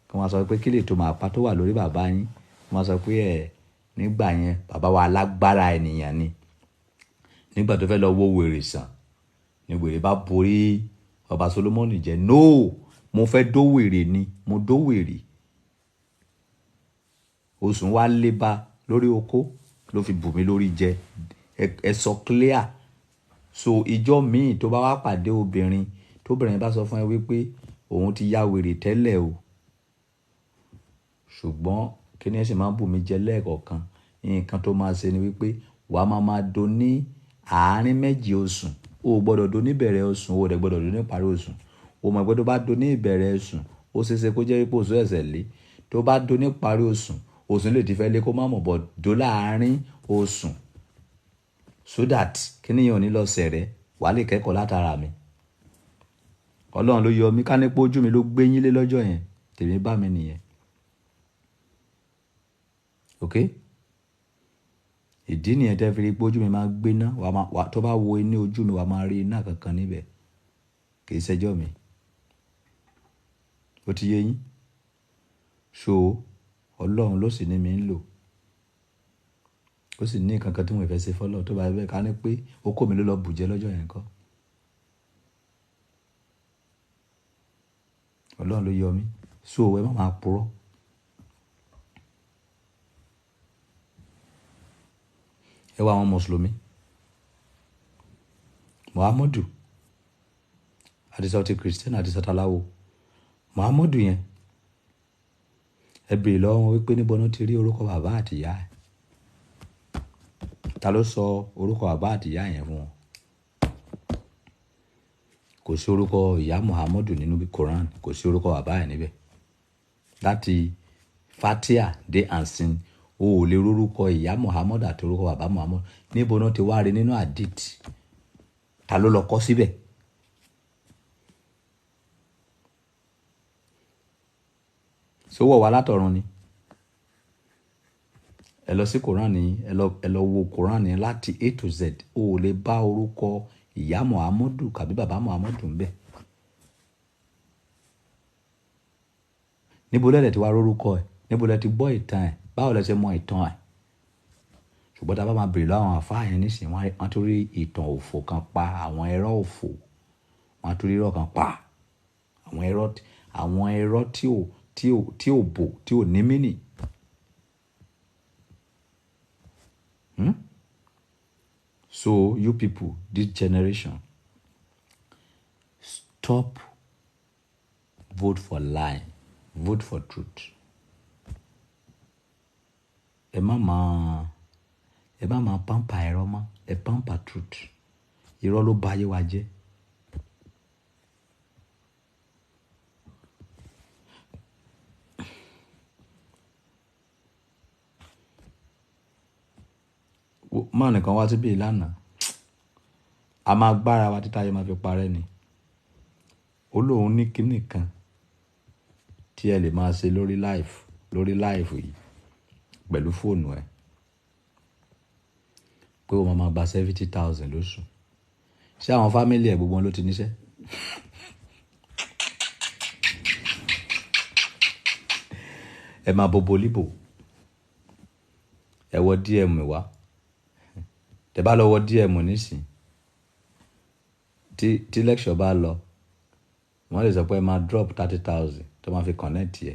S2: Kí wọ́n sọ pé kí lè tó máa pa tó wà lórí bàbá yín. Wọ́n sọ pé ẹ̀ nígbà yẹn bàbá wa alágbára ènìyàn ni. Nígbà tó fẹ́ lọ wo wèrè sàn ni wèrè bá borí ọba Solomoni jẹ. No, mo fẹ́ dó wèrè ni, mo dó wèrè. Oṣù wa lé ba lórí oko ló fi bù mí lórí jẹ. Ẹ sọ clear. So ìjọ míì tó bá wá pàdé obìnrin, tóbìnrin bá sọ fún ẹ wípé òun ti ya wèrè tẹ́lẹ̀ o. Ṣùgbọ́n kí ni ẹ sì máa ń bù mí jẹ lẹ́ẹ̀kọ̀kan? Nǹkan tó máa ṣe ni wípé wàá máa máa do ní àárín méjì oṣù. O ò gbọdọ̀ do ní ìbẹ̀rẹ̀ oṣù, o ò dẹ̀ gbọdọ̀ do ní ìparí oṣù. O mọ̀ pé tó bá do ní ìbẹ̀rẹ̀ oṣù, ó ṣe é ṣe kó jẹ́ wípé oṣù ẹ̀sẹ̀ lé. Tó bá do ní ìparí oṣù, oṣù lè ti fẹ́ lé kó má mọ̀ bọ̀ do láàárín oṣù. So that kí ni yẹn ò ní lọ sẹ̀rẹ̀, wàá lè kẹ́kọ̀ọ́ látara mi. Ọlọ́run ló yọ mí, ká ní pé ojú mi ló gbé yín lé lọ́jọ́ yẹn, tèmi bá mi nìyẹn. Okay? Ìdí nìyẹn tẹ́ fi rí pé ojú mi máa ń gbéná, tó bá wo inú ojú mi, wà máa rí iná kankan níbẹ̀. Kì í ṣẹjọ́ mi. Ó ti yé yín? So Ọlọ́run ló sì ní mi ń lò. Ó sì ní nǹkan kan tí mo fẹ́ ṣe fọ́lọ́ tó bá bẹ́ẹ̀ ká ní pé okó mi ló lọ bùjẹ́ lọ́jọ́ yẹn kọ́. Ọlọ́run ló yọ mí. So ẹ má máa purọ́. Ẹ wá àwọn Mùsùlùmí. Muhammadu àti sọ ti Christian àti sọ taláwo. Muhammadu yẹn, ẹ béèrè lọ́wọ́ wọn wípé níbo ni wọ́n ti rí orúkọ bàbá àti ìyá ẹ̀. Ta ló sọ orúkọ bàbá àti ìyá yẹn fún wọn? Kò sí orúkọ ìyá Muhammadu nínú Quran, kò sí orúkọ bàbá ẹ̀ níbẹ̀. Láti Fatia dé Ansin, o ò lè rórúkọ ìyá Muhammadu àti orúkọ bàbá Muhammadu. Níbo náà ti wá rí nínú hadith? Ta ló lọ kọ́ síbẹ̀? Sówọ́ wa látọ̀run ni. Ẹ lọ sí Quran yìí, ẹ lọ wo Quran yìí láti A to Z. O ò lè bá orúkọ ìyá Muhammadu kàbí bàbá Muhammadu ń bẹ̀. Níbo lẹ́lẹ̀ tí wàá rórúkọ ẹ̀? Níbo lẹ ti gbọ́ ìtàn ẹ̀? Báwo lẹ ṣe mọ ìtàn ẹ̀? Ṣùgbọ́n tá a bá máa bèrè lọ́wọ́ àwọn àfáà yẹn nísìnyí, wọ́n á tún rí ìtàn òfò kan pa, àwọn ẹ̀rọ òfò, wọ́n á tún rí irọ́ kan pa, àwọn ẹ̀rọ tí ò bò, tí ò ní mínì. So you people, this generation, stop vote for lie, vote for truth. Ẹ má máa pamper ẹ̀rọ mọ́, ẹ pamper truth. Irọ́ ló ba ayé wa jẹ́. Máà nìkan wá síbí lánàá. A máa gbára wa títí ayé máa fi parẹ́ ni. Ó lóun ní kíní kan tí ẹ lè máa ṣe lórí live yìí pẹ̀lú fóònù ẹ. Pé o máa máa gba 70,000 lóṣù. Ṣé àwọn family ẹ gbogbo wọn ló ti níṣẹ́? Ẹ máa bobo líbò. Ẹ wọ DM wá. Tẹ bá lọ wọ DM nísìn, tí lecture bá lọ, wọ́n lè sọ pé ẹ máa drop 30,000 tó máa fi connect ẹ.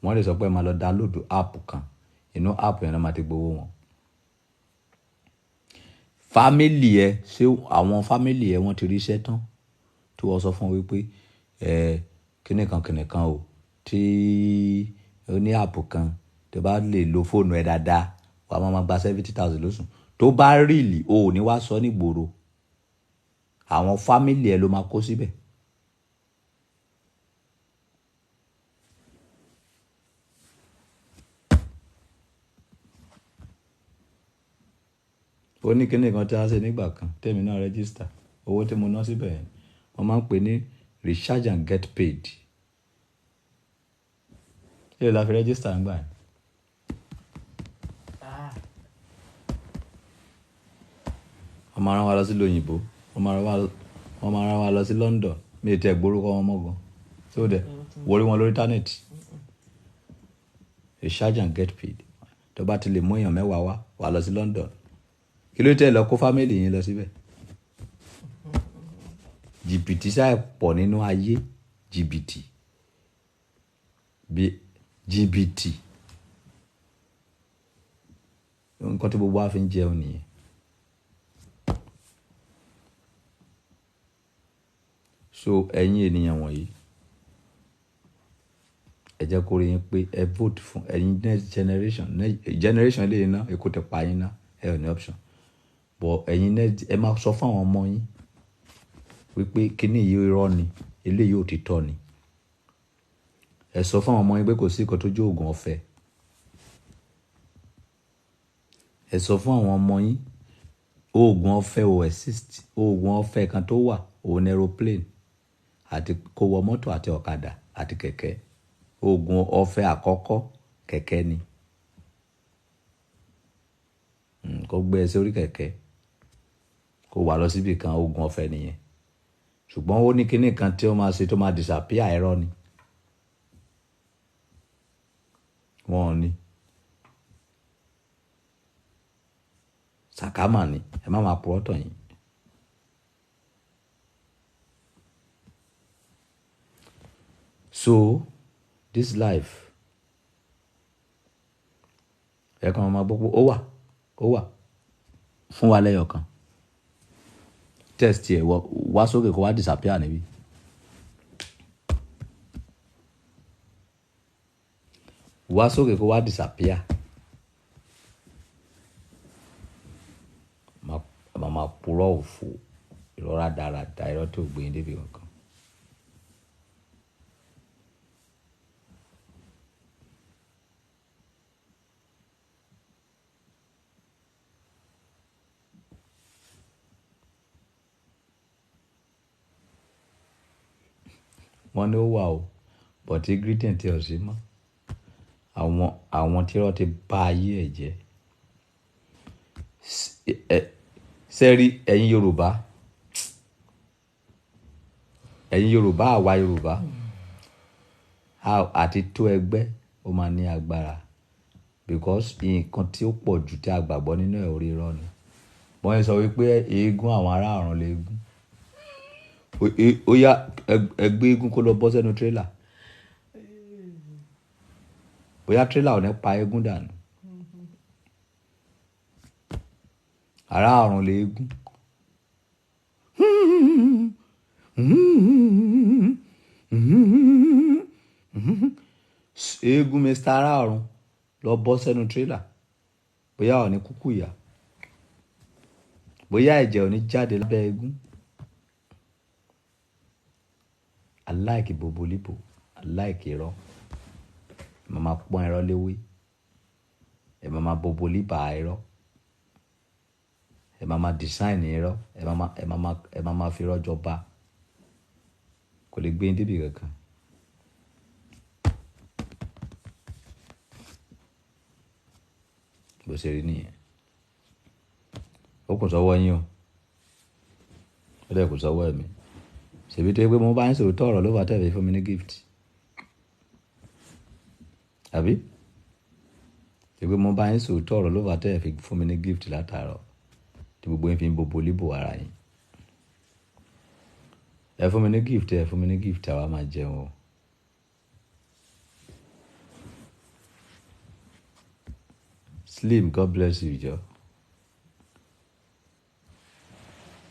S2: Wọ́n lè sọ pé ẹ máa lọ download app kan. Inú app yẹn ló máa ti gbowó wọn. Family ẹ, ṣé àwọn family ẹ wọ́n ti rí iṣẹ́ tán? Tí wọ́n sọ fún wọn wípé ẹ kíni kan kíni kan o, tí ó ní app kan tó bá lè lo fóònù ẹ dáadáa, wàá máa máa gba 70,000 lóṣù. Tó bá really, o ò ní wá sọ ní ìgboro. Àwọn family ẹ ló máa kó síbẹ̀. Ó ní kíni kan tí a ṣe nígbà kan, tèmi náà register. Owó tí mo ná síbẹ̀ yẹn, wọ́n máa ń pè ní recharge and get paid. Èló la fi register nígbà yẹn?
S1: Ah,
S2: Wọ́n máa rán wa lọ sí ìlú òyìnbó, wọ́n máa rán wa lọ sí London. Mi ò tiẹ̀ gbórúkọ wọn mọ́ gan. So dẹ̀, wo rí wọn lórí internet. Recharge and get paid. Tó bá ti lè mú èèyàn 10 wá, wà lọ sí London. Kí ló tẹ̀ lọ kó family yín lọ síbẹ̀? Jìbìtì ṣáà pọ̀ nínú ayé. Jìbìtì. Bí jìbìtì. Nǹkan tí gbogbo wa fi ń jẹun nìyẹn. So ẹ̀yin ènìyàn wọ̀nyí, ẹ jẹ́ kó rí yín pé ẹ vote fún ẹ̀yin next generation. Next generation lè ná, ikú ti pa yín ná, ẹ ò ní option. But ẹ̀yin next, ẹ máa sọ fún àwọn ọmọ yín wípé kíní yìí irọ́ ni, eléyìí òtítọ́ ni. Ẹ sọ fún àwọn ọmọ yín pé kò sí nǹkan tó jẹ́ òògùn ọ̀fẹ́. Ẹ sọ fún àwọn ọmọ yín, oògùn ọ̀fẹ́ ò exist. Oògùn ọ̀fẹ́ kan tó wà, òun ni aeroplane àti kó wọ mọ́tò àti ọ̀kadà àti kẹ̀kẹ́. Oògùn ọ̀fẹ́ àkọ́kọ́ kẹ̀kẹ́ ni. Kó gbé ẹ sórí kẹ̀kẹ́, kó wà lọ síbi kan, oògùn ọ̀fẹ́ nìyẹn. Ṣùgbọ́n ó ní kíní kan tí ó máa ṣe tó máa disappear, irọ́ ni. Wọ́n ò ní. Sàkámà ni. Ẹ má máa purọ́ tàn yín. So this life, ẹ kàn máa gbọ́ pé ó wà, ó wà fún wa lẹ́yọ̀ kan. Test ẹ̀ wá sókè kó wá disappear níbí. Wá sókè kó wá disappear. Máa máa purọ́ òfò, irọ́ rádaràda, irọ́ tí ò gbé yín débi kankan. Wọ́n ní ó wà o, but greeting tí ò sí mọ́. Àwọn tí wọ́n ti ba ayé ẹ̀ jẹ́. Sẹ́rí ẹ̀yin Yorùbá, ẹ̀yin Yorùbá, àwa Yorùbá àti tó ẹgbẹ́ ó máa ní agbára, because nǹkan tí ó pọ̀ jù tí a gbàgbọ́ nínú ẹ̀, orí irọ́ ni. Wọ́n sọ wípé eégún àwọn ará ọ̀run léégún. Ó yá, ẹgbẹ́ eégún kó lọ bọ́ sẹ́nu tírélà. Bóyá tírélà ò ní pa eégún dànù. Ará ọ̀run léégún. Eégún Mr. Ará ọ̀run lọ bọ́ sẹ́nu tírélà. Bóyá ò ní kúkú ìyà. Bóyá ẹ̀jẹ̀ ò ní jáde lábẹ́ eégún. I like bobolibo. I like irọ́. Ẹ máa ma pọ́n irọ́ léwé. Ẹ máa ma boboliba irọ́. Ẹ máa ma design irọ́. Ẹ máa ma fi irọ́ jọba. Kò lè gbé yín débi kankan. Bó ṣe rí nìyẹn. Ó kù sọ́wọ́ yín o. Ó dẹ̀ kù sọ́wọ́ ẹ̀mí. Ṣèbí tó yẹ pé mo bá ń sòótọ́ ọ̀rọ̀ ló fà tẹ́ fi fún mi ní gift. Àbí? Ṣèbí mo bá ń sòótọ́ ọ̀rọ̀ ló fà tẹ́ fi fún mi ní gift látàárọ̀ tí gbogbo yín fi ń bobo líbò ara yín. Ẹ fún mi ní gift, ẹ fún mi ní gift, àwa máa jẹun o. Slim, God bless you, jọ.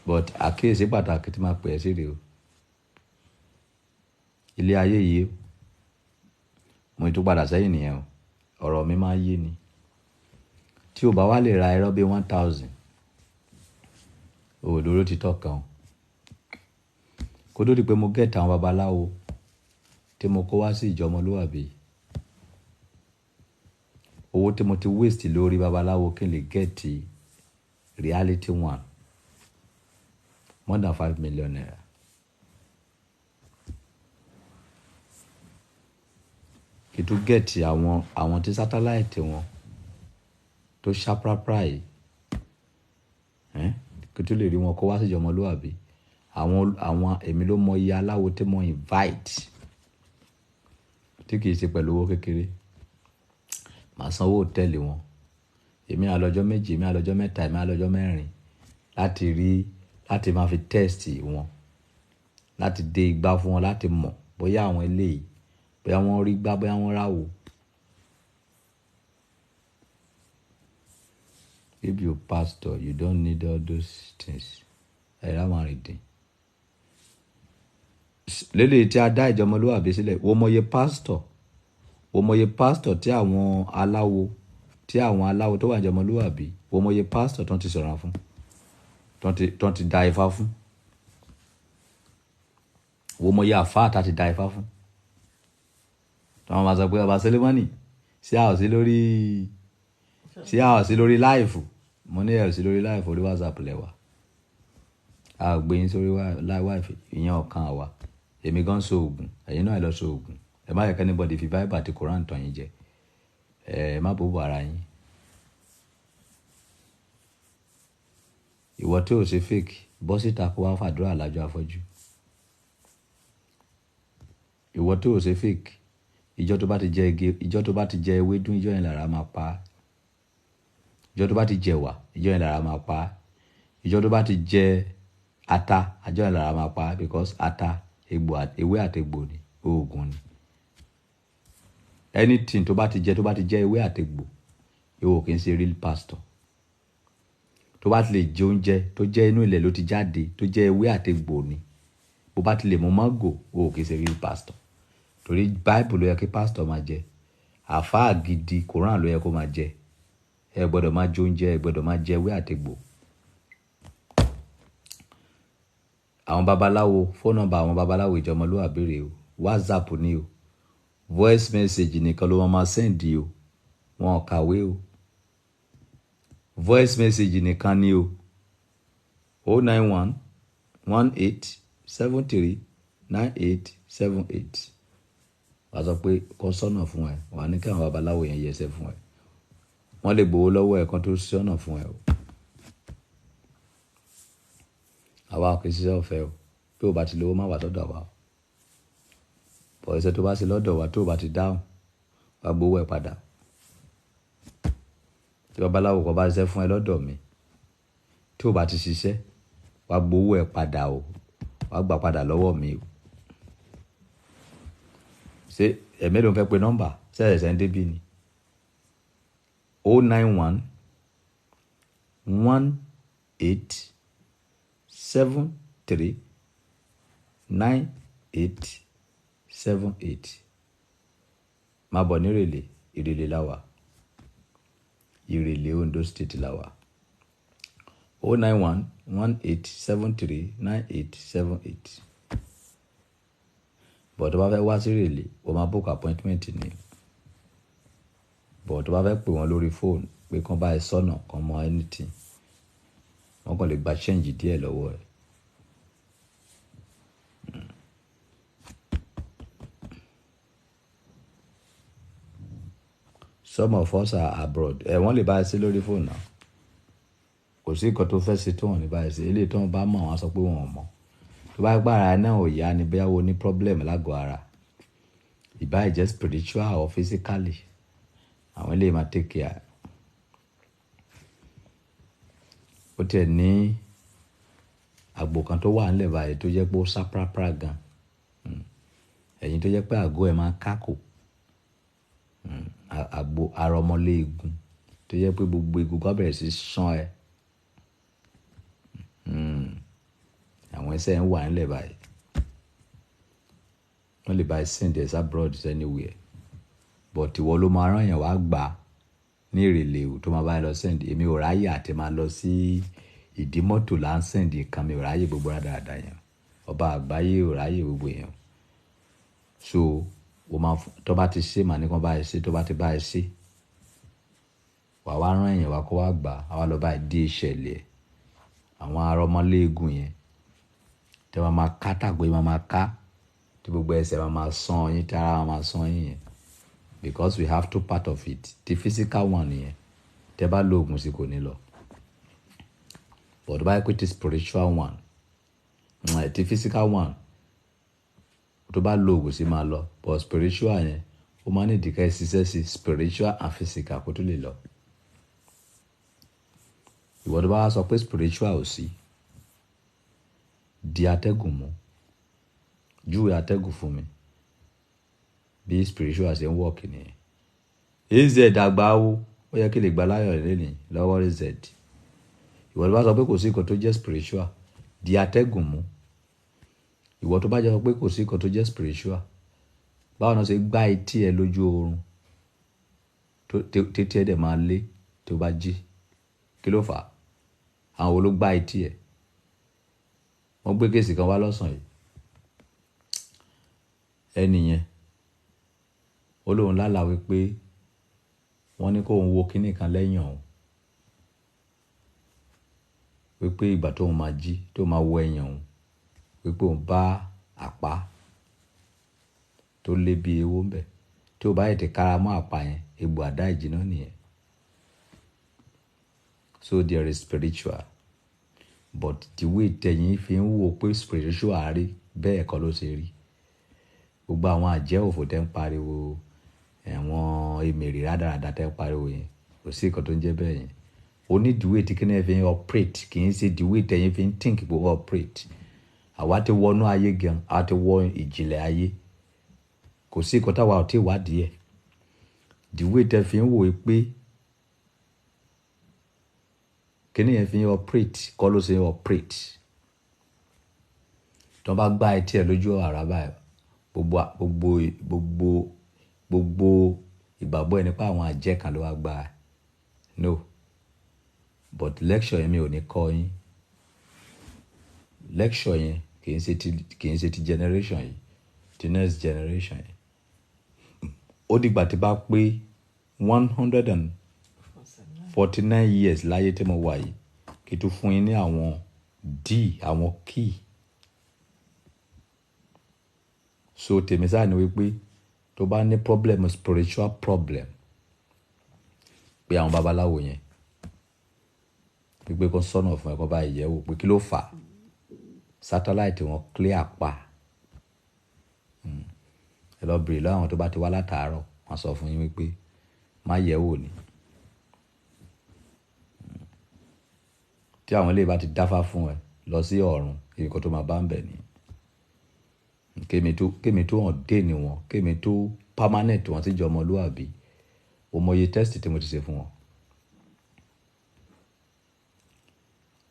S2: But àkíyèsí pàtàkì tí máa pè é sí rèé o. Ilé ayé yìí o, mo tún padà sẹ́yìn nìyẹn o. Ọ̀rọ̀ mi máa ń yé ni. Tí o bá wá lè ra irọ́ bí 1,000, o ò lóró títọ́ kan o. Kó tó di pé mo get àwọn babaláwo tí mo kó wá sí ìjọ ọmọlúwàbí, owó tí mo ti waste lórí babaláwo kí n lè get reality one, more than ₦5 million. Kí n tó get àwọn tí satellite wọn tó ṣá prápra yìí, kí n tó lè rí wọn kó wá sí ìjọ ọmọlúwàbí. Àwọn èmi ló mọ iye aláwo tí mo invite tí kì í ṣe pẹ̀lú owó kékeré. Màá sanwó hòtẹ́ẹ̀lì wọn. Èmi á lọ́jọ́ 2, èmi á lọ́jọ́ 3, èmi á lọ́jọ́ 4 láti rí, láti máa fi test wọn, láti dé igbá fún wọn, láti mọ̀ bóyá àwọn eléyìí, bóyá wọ́n rí igbá, bóyá wọ́n ráwo. If you pastor, you don't need all those things. Ẹ rà máa rìn dín. Lélẹ̀ tí a dá ìjọ ọmọlúwàbí sílẹ̀, wo mọye pastor tí àwọn aláwo tó wà ní ìjọ ọmọlúwàbí, wo mọye pastor tó ti sọ̀rọ̀ fún, tó ti da ifá fún. Wo mọye àfáà tá ti da ifá fún. Tí wọ́n máa sọ pé ọba Sólómọ́nì, ṣé a ò sí lórí live? Mo ní ẹ ò sí lórí live, orí WhatsApp lẹ wà. A ò gbé yín sórí live, ìyẹn ọ̀kan àwa. Èmi gan so ògùn, ẹ̀yin náà ẹ lọ so ògùn. Ẹ má yẹ kí anybody fi Bible àti Quran tàn yín jẹ. Ẹ má bòbò ara yín. Ìwọ tí ò ṣe fake, bọ́ síta kó wá fàdúrà lájọ afọ́jú. Ìwọ tí ò ṣe fake, ìjọ tó bá ti jẹ igi, ìjọ tó bá ti jẹ ewédú, ìjọ yẹn lára máa pa á. Ìjọ tó bá ti jẹ ẹ̀wà, ìjọ yẹn lára máa pa á. Ìjọ tó bá ti jẹ ata, ìjọ yẹn lára máa pa á, because ata egbò, ewé àti egbò ni, oògùn ni. Anything tó bá ti jẹ, tó bá ti jẹ ewé àti egbò, ìwọ kì í ṣe real pastor. Tó bá ti lè jẹ oúnjẹ tó jẹ́ inú ilẹ̀ ló ti jáde, tó jẹ́ ewé àti egbò ni, bó bá ti lè mú mángò, o kì í ṣe real pastor. Torí Bible ló yẹ kí pastor máa jẹ. Àfáà gidi, Quran ló yẹ kó máa jẹ. Ẹ gbọ́dọ̀ máa jẹ oúnjẹ, ẹ gbọ́dọ̀ máa jẹ ewé àti egbò. Àwọn babaláwo, phone number àwọn babaláwo ìjọ ọmọlúwàbí rèé o. WhatsApp ni o. Voice message nìkan ló máa send o. Wọn ò kàwé o. Voice message nìkan ni o. 091 18 73 98. 78. Wàá sọ pé kó sọ́nà fún ẹ, wàá ní kí àwọn babaláwo yẹn yẹsẹ̀ fún ẹ. Wọ́n lè gbowó lọ́wọ́ ẹ kan tó sọ́nà fún ẹ o. Àwa kì í ṣiṣẹ́ ọ̀fẹ́ o. Bí o bá ti lówó, má wà sọ́dọ̀ àwa o. Bọ̀ iṣẹ́ tó bá ṣe lọ́dọ̀ wa, tó o bá ti dáhùn, wàá gbowó ẹ padà. Tí babaláwo kan bá ṣiṣẹ́ fún ẹ lọ́dọ̀ mi, tí o bá ti ṣiṣẹ́, wàá gbowó ẹ padà o, wàá gbà padà lọ́wọ́ mi o. Ṣé ẹ̀mí ló ń fẹ́ pe nọ́mbà ṣẹ̀ṣẹ̀ ń débí ni? 091 18 73 98 78. Máa bọ̀ nírèlè. Ìrèlè la wà. Ìrèlè, Ondo State la wà. 091 18 73 98 78. Bọ̀ tó bá fẹ́ wá sí Ìrèlè, o máa book appointment ni. Bọ̀ tó bá fẹ́ pè wọ́n lórí fóònù pé kán bá ẹ sọ́nà, kán mọ anything, wọ́n kàn lè gba change díẹ̀ lọ́wọ́ ẹ. Some of us are abroad. Ẹ wọ́n lè bá ẹ sí lórí fóònù náà. Kò sí nǹkan tó fẹ́ ṣe tó wọ́n ní bá ẹ ṣe. Eléyìí tó wọ́n bá mọ̀, wọ́n á sọ pé wọ́n ò mọ̀. Tó bá gbára náà ò yá ni, bóyá o ní problem lágọ̀ọ́ ara, ìbáà jẹ́ spiritual or physically, àwọn eléyìí máa take care. Ó tiẹ̀ ní àgbo kan tó wà nílẹ̀ báyìí tó jẹ́ pé ó sá prápra gan. Ẹ̀yin tó jẹ́ pé àgọ́ ẹ̀ máa kákò. Àgbo arọmọléegun tó jẹ́ pé gbogbo egungun á bẹ̀rẹ̀ sí sán ẹ. Àwọn iṣẹ́ ń wà nílẹ̀ báyìí. Wọ́n lè bá ẹ send ẹ abroad anywhere. But ìwọ ló máa rán èèyàn wá gbà ní Ìrèlè o tó máa bá ẹ lọ send. Èmi ò ráyè àti máa lọ sí ìdí mọ́tò là ń send nǹkan, mi ò ráyè gbogbo rádaràda yẹn. Ọba àgbáyé ò ráyè gbogbo yẹn. So o máa tó bá ti ṣe, màá ní kí wọ́n bá ẹ ṣe, tó bá ti bá ẹ ṣe, wà wá rán èèyàn wá kó wá gbà, á wá lọ bá ẹ dé ìṣẹ̀lẹ̀ àwọn arọmọléegun yẹn tí wọ́n máa ká tàgbé, máa máa ká tí gbogbo ẹsẹ̀ máa máa sán yín, tí ara máa máa sán yín yẹn. Because we have two part of it. The physical one yẹn, tẹ́ bá lo oògùn sí, kò ní lọ. But tó bá yẹ pé ti spiritual one, ti physical one, tó bá lo oògùn sí, máa lọ. But spiritual yẹn, ó máa ní ìdíkẹ́ ṣiṣẹ́ sí spiritual and physical kó tó lè lọ. Ìwọ tó bá wá sọ pé spiritual ò sí, di atẹ́gùn mú, júwe atẹ́gùn fún mi bí spiritual ṣe ń work nìyẹn. Az àgbà wo ó yẹ kí lè gba láyọ̀ lẹ́nìí lọ́wọ́ az. Ìwọ tó bá sọ pé kò sí nǹkan tó jẹ́ spiritual, di atẹ́gùn mú. Ìwọ tó bá jẹ́ sọ pé kò sí nǹkan tó jẹ́ spiritual, báwo náà ṣe gbá etí ẹ lójú oorun tètè ẹ dẹ̀ máa lé tó bá jí? Kí ló fà á? Àwọn wo ló gbá etí ẹ? Wọ́n gbé case kan wá lọ́sàn-án yìí. Ẹni yẹn ó lóun lálàá wípé wọ́n ní kóun wo kinní kan lẹ́yìn òun, wípé ìgbà tóun máa jí, tóun máa wo ẹ̀yìn òun, wípé òun bá àpá tó lé bí ewó ń bẹ̀. Tí o bá tètè kára mọ́ àpá yẹn, egbò àdá ìjìnà nìyẹn. So there is spiritual, but the way tẹ̀yìn fi ń wò pé spiritual rí bẹ́ẹ̀ kọ́ ló ṣe rí. Gbogbo àwọn àjẹ́ òfò tẹ́ ń pariwo, ẹ̀wọ̀n èmèrè rádaràda tẹ́ ń pariwo yẹn, kò sí nǹkan tó ń jẹ́ bẹ́ẹ̀ yẹn. Ó ní the way tí kíní ẹ fi ń operate, kì í ṣe the way tẹ̀yìn fi ń think pé ó operate. Àwa ti wọnú ayé gan, àwa ti wọ ìjìnlẹ̀ ayé. Kò sí nǹkan táwa ò tí ì wádìí ẹ̀. The way tẹ́ fi ń wò pé kíní yẹn fi ń operate kọ́ ló ṣe ń operate. Tí wọ́n bá gbá etí ẹ lójú àrá báyìí, gbogbo ìgbàgbọ́ ẹ nípa àwọn àjẹ́ kan ló wá gbá ẹ. No. But lecture yẹn, mi ò ní kọ́ yín. Lecture yẹn kì í ṣe ti generation yìí, ti next generation yìí. Ó dìgbà tí bá pé 149 years láyé tí mo wà yìí kí n tó fún yín ní àwọn d àwọn key. So tèmi sáà ni wípé tó bá ní problem, spiritual problem, pé àwọn babaláwo yẹn wípé kó sọ́nà fún ẹ, kó bá yẹ̀ wò pé kí ló fà á. Satellite wọn clear pa. Ẹ lọ bèrè lọ́wọ́ àwọn tó bá ti wá látàárọ̀, wọ́n sọ fún yín wípé má yẹ̀ wò ni. Tí àwọn ilé bá ti dáfá fún ẹ lọ sí ọ̀run, nǹkan tó máa bá ń bẹ̀ ni. Kémi tó hàn dé ni wọn, kémi tó permanent wọn sí jọ ọmọlúwàbí. O mọye test tí mo ti ṣe fún wọn.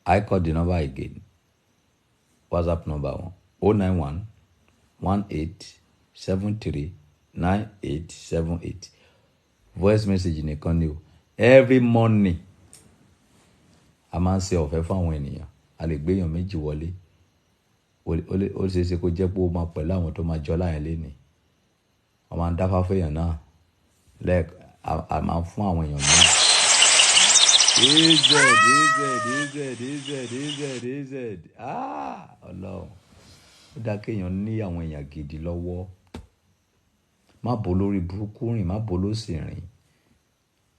S2: I call the number again. WhatsApp number wọn: 091 18 73 98 78. Voice message nìkan ni o. Every morning a máa ń ṣe ọ̀fẹ́ fún àwọn ènìyàn. A lè gbé èèyàn méjì wọlé. Ó ṣeé ṣe kó jẹ́ pé ó máa pẹ̀lú àwọn tó máa jọ láyẹn lénìí. Wọ́n máa ń dáfá fún èèyàn náà. A máa ń fún àwọn èèyàn náà. AZ, AZ, AZ, AZ, AZ, AZ. Ah! Ọlọ́run. Ó dá kéèyàn ní àwọn èèyàn gidi lọ́wọ́. Má bò lórí burúkú rìn, má bò lósì rìn.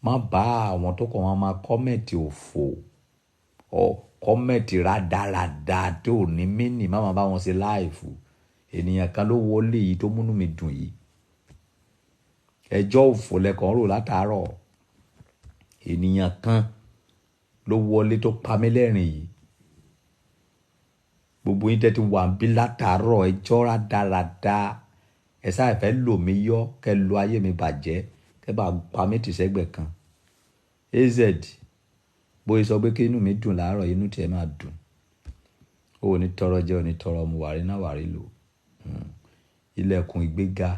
S2: Má bá àwọn tó kàn wọ́n máa comment òfò. Ọ comment rádaràda tó ní mínì, má máa bá wọn ṣe live. Ènìyàn kan ló wọlé yìí tó múnú mi dùn yìí. Ẹjọ́ òfò lẹ́kàn rò látàárọ̀. Ènìyàn kan ló wọlé tó pa mí lẹ́rìn yìí. Gbogbo yín tẹ́ ti wà bí látàárọ̀, ẹjọ́ rádaràda. Ẹ sáà fẹ́ lò mí yọ́, kẹ́ lo ayé mi bàjẹ́, kẹ́ bá pa mí tì sẹ́gbẹ̀ẹ́ kan. AZ, bóyá sọ pé kí inú mi dùn láàárọ̀, inú tí ẹ máa dùn. Ó ò ní tọrọ jẹ, ò ní tọrọ mu, wàrí náà wàrí lò. Ilẹ̀kùn ìgbéga,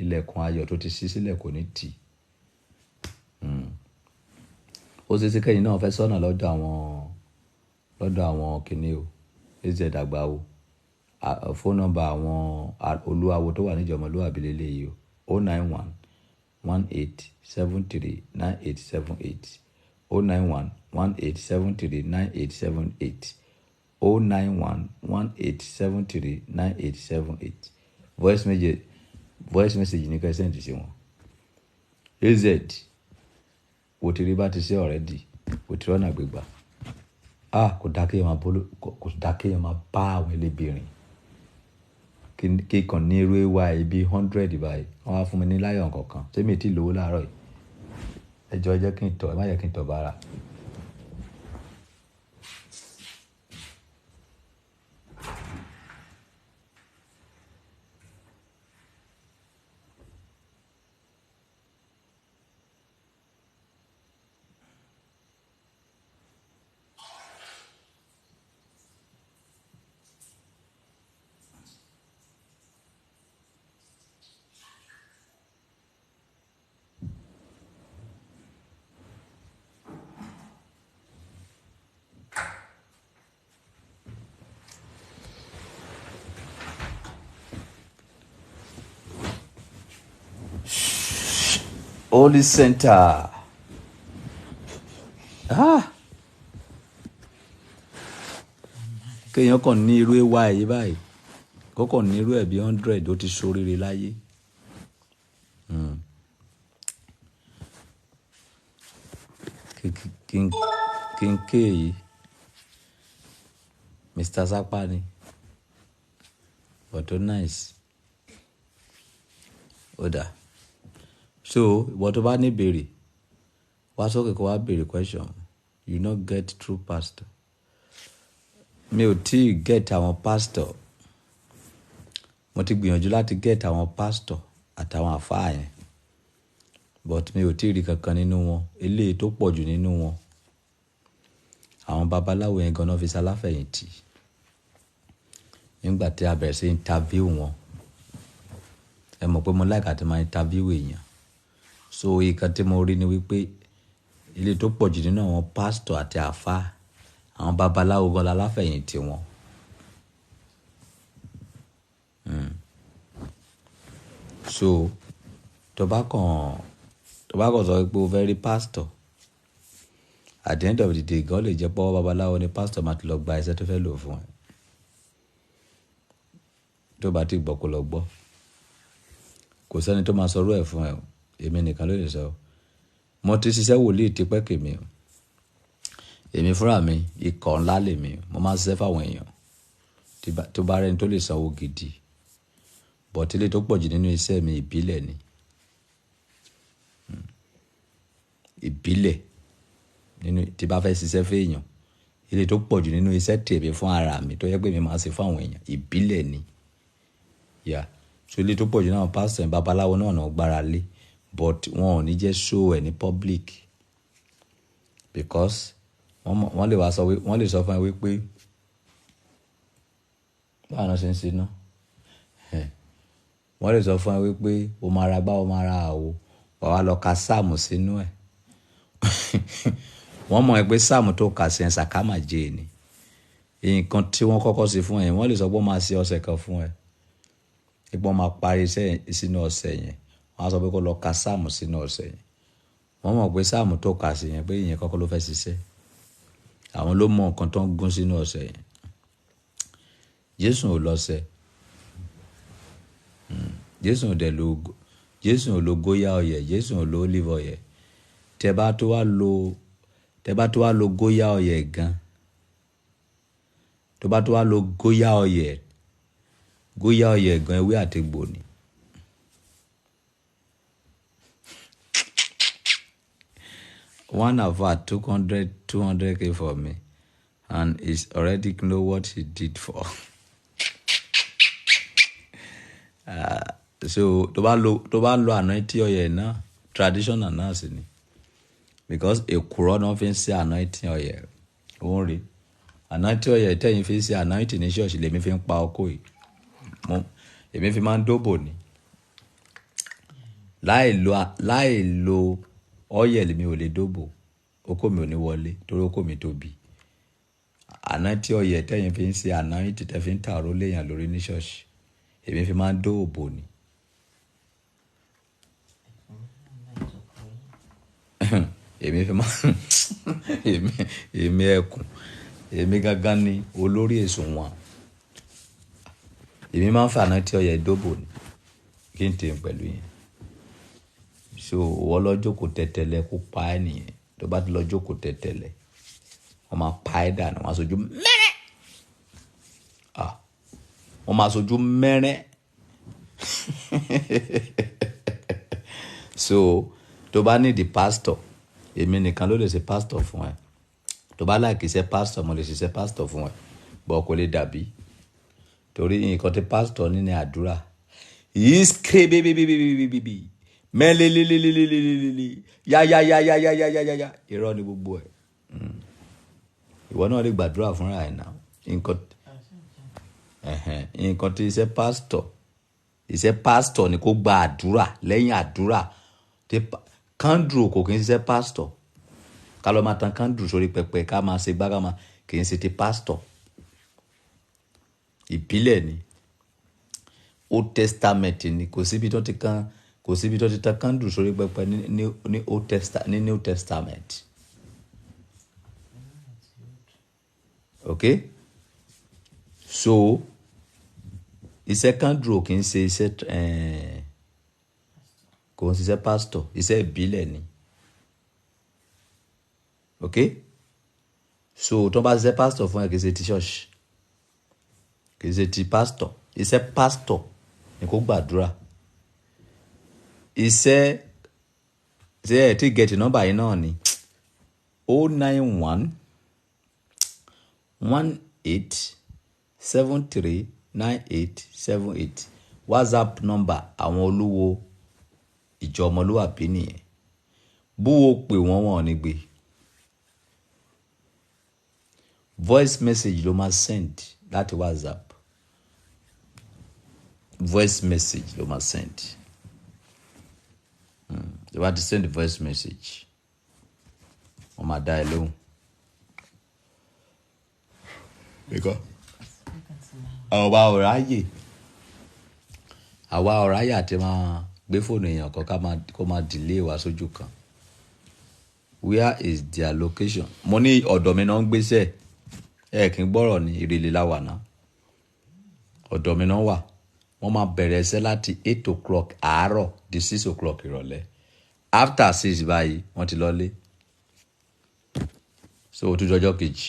S2: ilẹ̀kùn ayọ̀ tó ti ṣí sílẹ̀ kò ní tì. Ó ṣe é ṣe kẹ́yìn náà fẹ́ sọ́nà lọ́dọ̀ àwọn kìnní o. AZ àgbà o. Phone number àwọn olúawo tó wà níjọ ọmọlúwàbí lélẹ́yìí o: 091 18 73 98 78, 091 18 73 98 78, 091 18 73 98 78. Voice message ní kẹ́ send sí wọn. AZ, o ti rí bá ti ṣe already, o ti rọ́nà gbégbá. Ah, kò dá kéèyàn máa bá àwọn ẹlẹ́bí rìn. Kí kàn ní irú AY bí 100 báyìí, wọ́n wá fún mi ní láyọ̀ nǹkan. Ṣé mi ò tí ì lówó láàárọ̀ yìí? Ẹ jọ̀ọ́, ẹ jẹ́ kí n tọ̀, ẹ má jẹ́ kí n tọ̀ bára. Holy Center. Ah! Kéèyàn kàn ní irú AY yìí báyìí, kó kàn ní irú ẹ̀ bí 100, ó ti ṣoríire láyé. Kí n ké yìí, Mr. Sapa ni, but ó nice. Ó dà. So, ìwọ tó bá ní ìbéèrè, wá sókè kó wá béèrè question. You no get true pastor. Mi ò tí get àwọn pastor. Mo ti gbìyànjú láti get àwọn pastor àtàwọn àfáà yẹn, but mi ò tí rí kankan nínú wọn. Eléyìí tó pọ̀ jù nínú wọn, àwọn babaláwo yẹn gan-an fi ṣaláfẹ̀yìntì. Nígbà tí a bẹ̀rẹ̀ sí interview wọn, ẹ mọ̀ pé mo like àti máa interview èèyàn. So nǹkan tí mo rí ni wípé eléyìí tó pọ̀ jù nínú àwọn pastor àti àfáà, àwọn babaláwo gan-an láláfẹ̀yìntì wọn. So tó bá kàn sọ pé o fẹ́ rí pastor, at the end of the day gan lè jẹ́ pé ọwọ́ babaláwo ni pastor máa ti lọ gba iṣẹ́ tó fẹ́ lò fún ẹ. Tó bá ti gbọ́, kó lọ gbọ́. Kò sẹ́ni tó máa sọ irú ẹ̀ fún ẹ o. Èmi nìkan ló lè sọ. Mo ti ṣiṣẹ́ wòlíì tipẹ́ kèmí o. Èmi fúnra mi, ikọ̀ ńlá lèmi. Mo máa ń ṣiṣẹ́ fáwọn èèyàn tó bá rẹ́ni tó lè sanwó gidi. But ilé tó pọ̀jù nínú iṣẹ́ mi, ìbílẹ̀ ni. Ìbílẹ̀ nínú tí bá fẹ́ ṣiṣẹ́ fún èèyàn, ilé tó pọ̀jù nínú iṣẹ́ tèmi fún ara mi tó yẹ pé mi máa ṣe fún àwọn èèyàn, ìbílẹ̀ ni. Yeah. So ilé tó pọ̀jù náà, pastor, babaláwo náà náà gbára lé, but wọn ò ní jẹ́ show ẹ̀ ní public because wọ́n lè wá sọ wí, wọ́n lè sọ fún ẹ wípé báwo náà ṣe ń ṣe náà. Wọ́n lè sọ fún ẹ wípé o máa ra gbá, o máa ra àwo, wà wá lọ ka sáàmù sínú ẹ̀. Wọ́n mọ̀ ẹ́ pé sáàmù tó kà sí ẹ̀ sàkámà jẹ́ ni. Nǹkan tí wọ́n kọ́kọ́ ṣe fún ẹ, wọ́n lè sọ pé wọ́n máa ṣe ọṣẹ kan fún ẹ. Ipò wọn máa parí iṣẹ́ sínú ọṣẹ yẹn. Wọ́n á sọ pé kó lọ ka sáàmù sínú ọṣẹ yẹn. Wọ́n mọ̀ pé sáàmù tó kà sí yẹn pé ìyẹn kọ́kọ́ ló fẹ́ ṣiṣẹ́. Àwọn ló mọ nǹkan tó ń gún sínú ọṣẹ yẹn. Jésù ò lọ́ṣẹ. Jésù ò dẹ̀ lo, Jésù ò lo góyà ọyẹ̀, Jésù ò lo olive oil. Tẹ bá tó wá lo góyà ọyẹ̀ gan, tó bá tó wá lo góyà ọyẹ̀, góyà ọyẹ̀ gan, ewé àti egbò ni. One of her took 100, 200K for me and is already know what he did for. So tó bá lo anointing oil náà, traditional náà sì ni, because èkùrọ́ náà fi ń ṣe anointing oil. Òun rèé, anointing oil tẹ́yìn fi ń ṣe anointing ní ṣọ́ọ̀ṣì lèmi fi ń pa ọkọ yìí. Mo èmi fi máa ń dóbò ni. Láì lo oil, mi ò lè dóbò. Okó mi ò ní wọlé torí okó mi tóbi. Anointing oil tẹ́yìn fi ń ṣe anointing, tẹ́ fi ń tààrọ́ léèyàn lórí ní ṣọ́ọ̀ṣì, èmi fi máa ń dóòbò ni. Èmi fi máa èmi ẹkùn, èmi gangan ni olórí èso wọn. Èmi máa ń fa anointing oil dóbò ni kí n tèmi pẹ̀lú yẹn. So ìwọ lọ jókòó tẹ̀tẹ̀lẹ̀ kó pa ẹ́ nìyẹn. Tó bá ti lọ jókòó tẹ̀tẹ̀lẹ̀, wọ́n máa pa ẹ́ dànù, wọ́n á sojú mẹ́rẹ́. Ah, wọ́n máa sojú mẹ́rẹ́. So tó bá ní di pastor, èmi nìkan ló lè ṣe pastor fún ẹ. Tó bá like iṣẹ́ pastor, mo lè ṣiṣẹ́ pastor fún ẹ, but kò lè dàbí torí nǹkan tí pastor ní ní àdúrà yìí, mẹ́lẹ́lẹ́lẹ́lẹ́lẹ́lẹ́lẹ́, yáyáyáyáyáyáyá. Irọ́ ni gbogbo ẹ̀. Ìwọ náà lè gbàdúrà fúnra ẹ̀ náà. Nǹkan tí iṣẹ́ pastor ni kó gba àdúrà. Lẹ́yìn àdúrà tí kándù kò kí ń ṣiṣẹ́ pastor. Ká lọ máa tan kándù sórí pẹpẹ, ká máa ṣe gbá, ká máa kì í ṣe ti pastor. Ìbílẹ̀ ni, Old Testament ni. Kò síbi tó ti tan kándù sórí pẹpẹ ní Old Testament, ní New Testament. Ok, so iṣẹ́ kándù kì í ṣe iṣẹ́, kò ń ṣiṣẹ́ pastor. Iṣẹ́ ìbílẹ̀ ni. Ok, so tó bá ṣiṣẹ́ pastor fún ẹ, kì í ṣe ti church, kì í ṣe ti pastor. Iṣẹ́ pastor ni kó gbàdúrà. Iṣẹ́ ṣe ẹ tí get nọ́mbà yìí náà ni 09118739878. WhatsApp number àwọn olúwo ìjọ ọmọlúwàbí nìyẹn. Búwo pè wọ́n, wọn ò ní gbé. Voice message ló máa send láti WhatsApp. Voice message ló máa send. Tó bá ti send voice message, wọ́n máa dá ẹ lóhùn. Because àwa ò ráyè àti máa gbé fóònù èèyàn kan ká máa kó máa delay wa sójú kan. Where is their location? Mo ní ọ̀dọ̀ mi náà ń gbéṣẹ́ ẹ. Kì í gbọ́rọ̀ ní ìrìlẹ̀ la wà náà. Ọ̀dọ̀ mi náà wà. Wọ́n máa bẹ̀rẹ̀ iṣẹ́ láti 8 o'clock àárọ̀ di 6 o'clock ìrọ̀lẹ́. After 6 báyìí, wọ́n ti lọlé. So ó tún dọjọ́ kejì.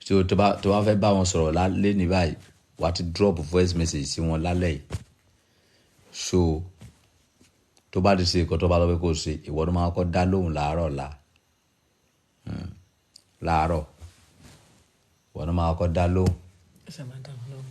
S2: So tó bá fẹ́ bá wọn sọ̀rọ̀ lálẹ́ ní báyìí, wàá ti drop voice message sí wọn lálẹ́ yìí. So tó bá ti ṣe nǹkan tó bá lọ pé kó ṣe, ìwọ ló máa kọ́ dá lóhùn láàárọ̀ ọ̀la. Láàárọ̀ ìwọ ló máa kọ́ dá lóhùn.
S1: Ẹ ṣe máa dá wọn lóhùn.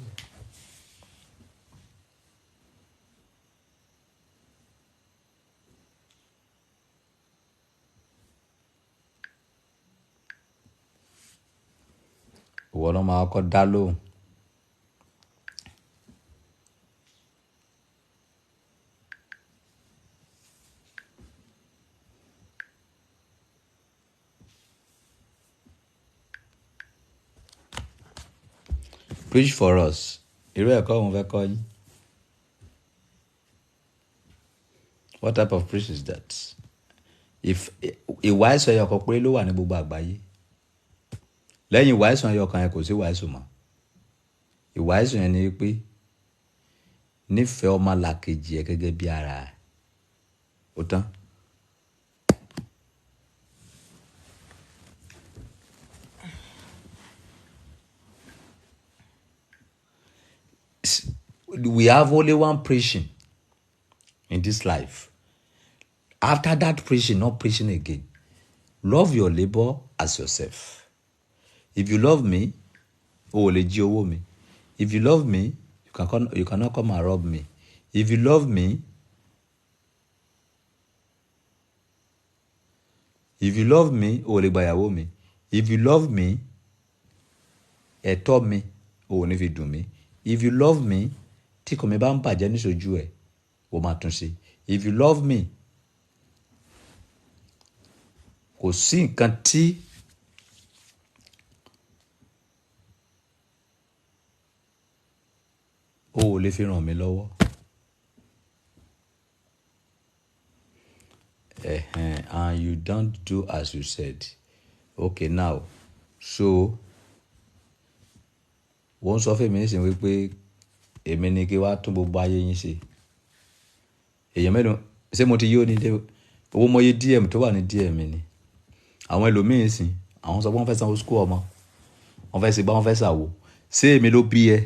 S2: Ìwọ ló máa kọ́ dá lóhùn. Preach for us. Irú ẹ̀kọ́ òun fẹ́ kọ́ yín? What type of preach is that? If ìwàásù ẹyọ kan péré ló wà ní gbogbo àgbáyé, lẹ́yìn ìwàásù ẹyọ kan yẹn, kò sí ìwàásù mọ́. Ìwàásù yẹn ni pé nífẹ̀ẹ́ ọmọlàkejì ẹ gẹ́gẹ́ bí ara ẹ. Ó tán. We have only one preaching in this life. After that preaching, not preaching again. Love your neighbor as yourself. If you love me, o ò lè jí owó mi. If you love me, you cannot come and rob me. If you love me, if you love me, o ò lè gba ìyàwó mi. If you love me, ẹ̀tọ́ mi o ò ní fi dùn mí. If you love me, tí kò mi bá ń bàjẹ́ níṣojú ẹ̀, o máa tún ṣe. If you love me, kò sí nǹkan tí o ò lè fi ràn mí lọ́wọ́. Ẹ̀hẹ̀n, and you don't do as you said. Okay, now, so wọ́n sọ fún mi nísìnyí wípé èmi ni kí wàá tún gbogbo ayé yín ṣe. Èèyàn mélòó ṣé mo ti yó ní dé owó mọye DM tó wà ní DM mi ni. Àwọn ẹlòmíín sìn, àwọn sọ pé wọ́n fẹ́ sanwó school ọmọ, wọ́n fẹ́ ṣe gbá, wọ́n fẹ́ ṣàwò. Ṣé èmi ló bí ẹ?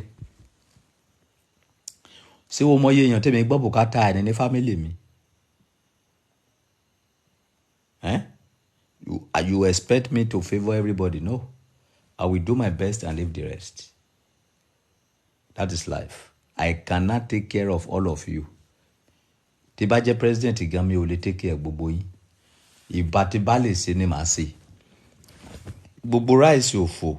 S2: Ṣé wo mọye èèyàn tèmi gbọ́ bùkátà ẹ̀ ní family mi? Eh? You expect me to favour everybody? No. I will do my best and leave the rest. That is life. I cannot take care of all of you. Tí bá jẹ́ president gan, mi ò lè take care gbogbo yín. Ìbá tí bá lè ṣe ni màá ṣe. Gbogbo rice òfò,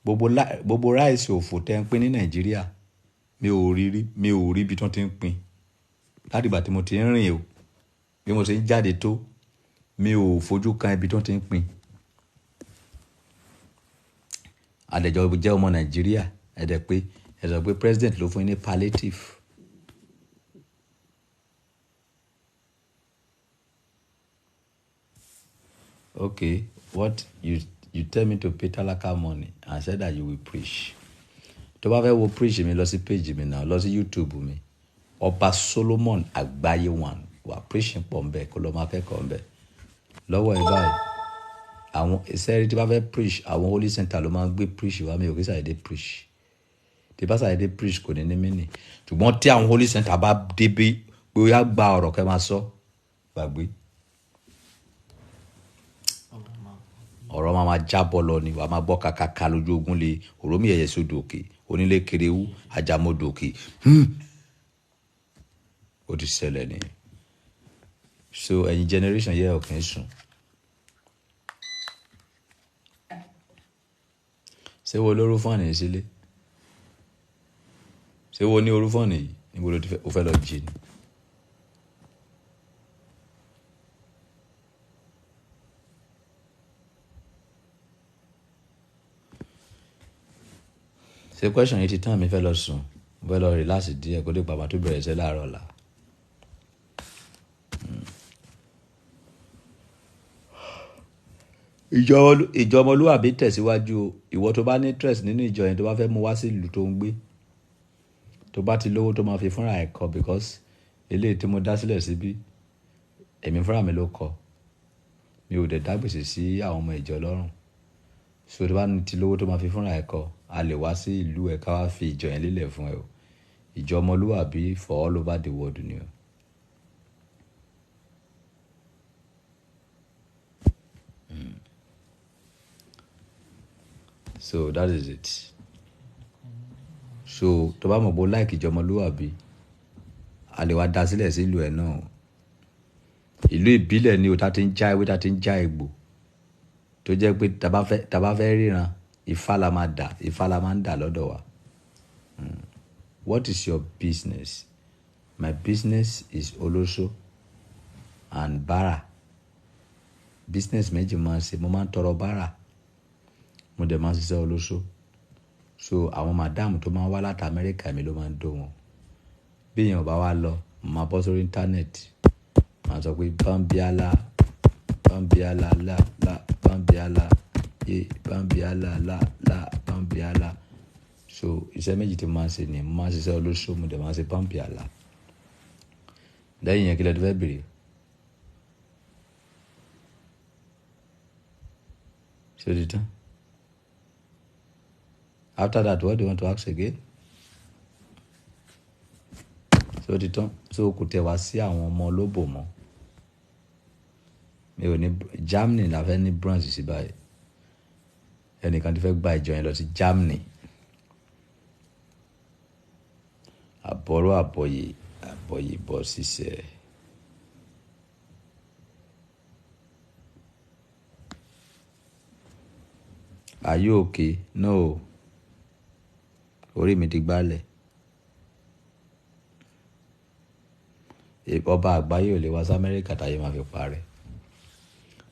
S2: gbogbo rice òfò tẹ́ ń pín ní Nàìjíríà, mi ò rí rí, mi ò rí ibi tí wọ́n ti ń pín. Láti ìgbà tí mo ti ń rìn o, bí mo ṣe ń jáde tó, mi ò fojú kan ibi tí wọ́n ti ń pín. Àdẹ̀jọ jẹ́ ọmọ Nàìjíríà, ẹ dẹ̀ pé ẹ sọ pé president ló fún yín ní palliative. Okay, what you tell me to pay tálákà money and said that you will preach. Tó bá fẹ́ wo preach mi, lọ sí page mi náà, lọ sí YouTube mi, Ọba Solomon Àgbáyé One. Wà preaching pọ̀ ń bẹ̀, kó lọ máa kẹ́kọ̀ọ́ ń bẹ̀. Lọ́wọ́ ẹ báyìí, àwọn ìsẹ́rí tí bá fẹ́ preach, àwọn holy center ló máa ń gbé preach wá. Mi ò kí sàdédé preach. Tí bá sàdédé preach, kò ní ní mí nì. Ṣùgbọ́n tí àwọn holy center bá débi pé ó yá, gba ọ̀rọ̀ kẹ́ máa sọ, gbàgbé.
S1: Ọ̀rọ̀ máa
S2: Ọ̀rọ̀ máa máa jábọ́ lọ ni. Wàá máa gbọ́ kàkàkà lójú ogun lé òrómì ẹ̀yẹ sódò òkè onílé kerewú àjàmọ́dò òkè. Ó ti ṣẹlẹ̀ nìyẹn. So ẹ̀yin generation yẹ ọ̀kẹ́ sùn. Ṣé wo lóru fún àná sílé? Ṣé wo ní orú fọ́ọ̀nù yìí? Níbo ló ti fẹ́, o fẹ́ lọ jí ni? Ṣé question yìí ti tán? Mi fẹ́ lọ sùn, mo fẹ́ lọ relax díẹ̀ kó lè pàmò tó bẹ̀rẹ̀ iṣẹ́ láàárọ̀ ọ̀la. Ìjọ ọmọlúwàbí tẹ̀síwájú o. Ìwọ tó bá ní interest nínú ìjọ yẹn, tó bá fẹ́ mú wá sí ìlú tó ń gbé, tó bá ti lówó tó máa fi fúnra ẹ̀ kọ, because eléyìí tí mo dá sílẹ̀ síbí, èmi fúnra mi ló kọ. Mi ò dẹ̀ dá gbèsè sí àwọn ọmọ ìjọ lọ́rùn. So tó bá ti lówó tó máa fi fúnra ẹ̀ kọ, a lè wá sí ìlú ẹ̀ ká wá fi ìjọ yẹn lélẹ̀ fún ẹ o. Ìjọ ọmọlúwàbí for all over the world ni o. So that is it. So tó bá mọ̀ pé o like ìjọ ọmọlúwàbí, a lè wá dá sílẹ̀ sí ìlú ẹ̀ náà. Ìlú ìbílẹ̀ ni o, tá ti ń já ewé, tá ti ń já egbò. Tó jẹ́ pé tá bá fẹ́ ríran, Ifá la máa dà, Ifá la máa ń dà lọ́dọ̀ wa. What is your business? My business is olóṣó and bárà. Business méjì máa ń ṣe, mo máa ń tọrọ bárà, mo dẹ̀ máa ń ṣiṣẹ́ olóṣó. So àwọn madam tó máa ń wá láti Amẹ́ríkà mi ló máa ń dó wọn. Bí èèyàn bá wá lọ, mo máa bọ́ sórí íńtánẹ́ẹ̀tì, màá sọ pé bambiala, bambiala la la, bambiala ye, bambiala la la, bambiala. So iṣẹ́ méjì tí mo máa ń ṣe ni, mo máa ń ṣiṣẹ́ olóṣó, mo dẹ̀ máa ń ṣe bambiala. Lẹ́yìn yẹn, kí lẹ tún fẹ́ bèrè? Ṣé o ti tán? After that, what do you want to ask again? Ṣé o ti tán? So kò tẹ̀ wá sí àwọn ọmọ olóbò mọ́. Mi ò ní Germany la fẹ́ ní branch sí báyìí. Ẹnìkan ti fẹ́ gba ìjọ yẹn lọ sí Germany. Àbọ̀rọ̀ àbọ̀yè, àbọ̀yè bọ̀ ṣiṣẹ́. Are you okay? No. Orí mi ti gbálẹ̀. Ọba àgbáyé ò lè wá sí Amẹ́ríkà táyé máa fi parẹ́.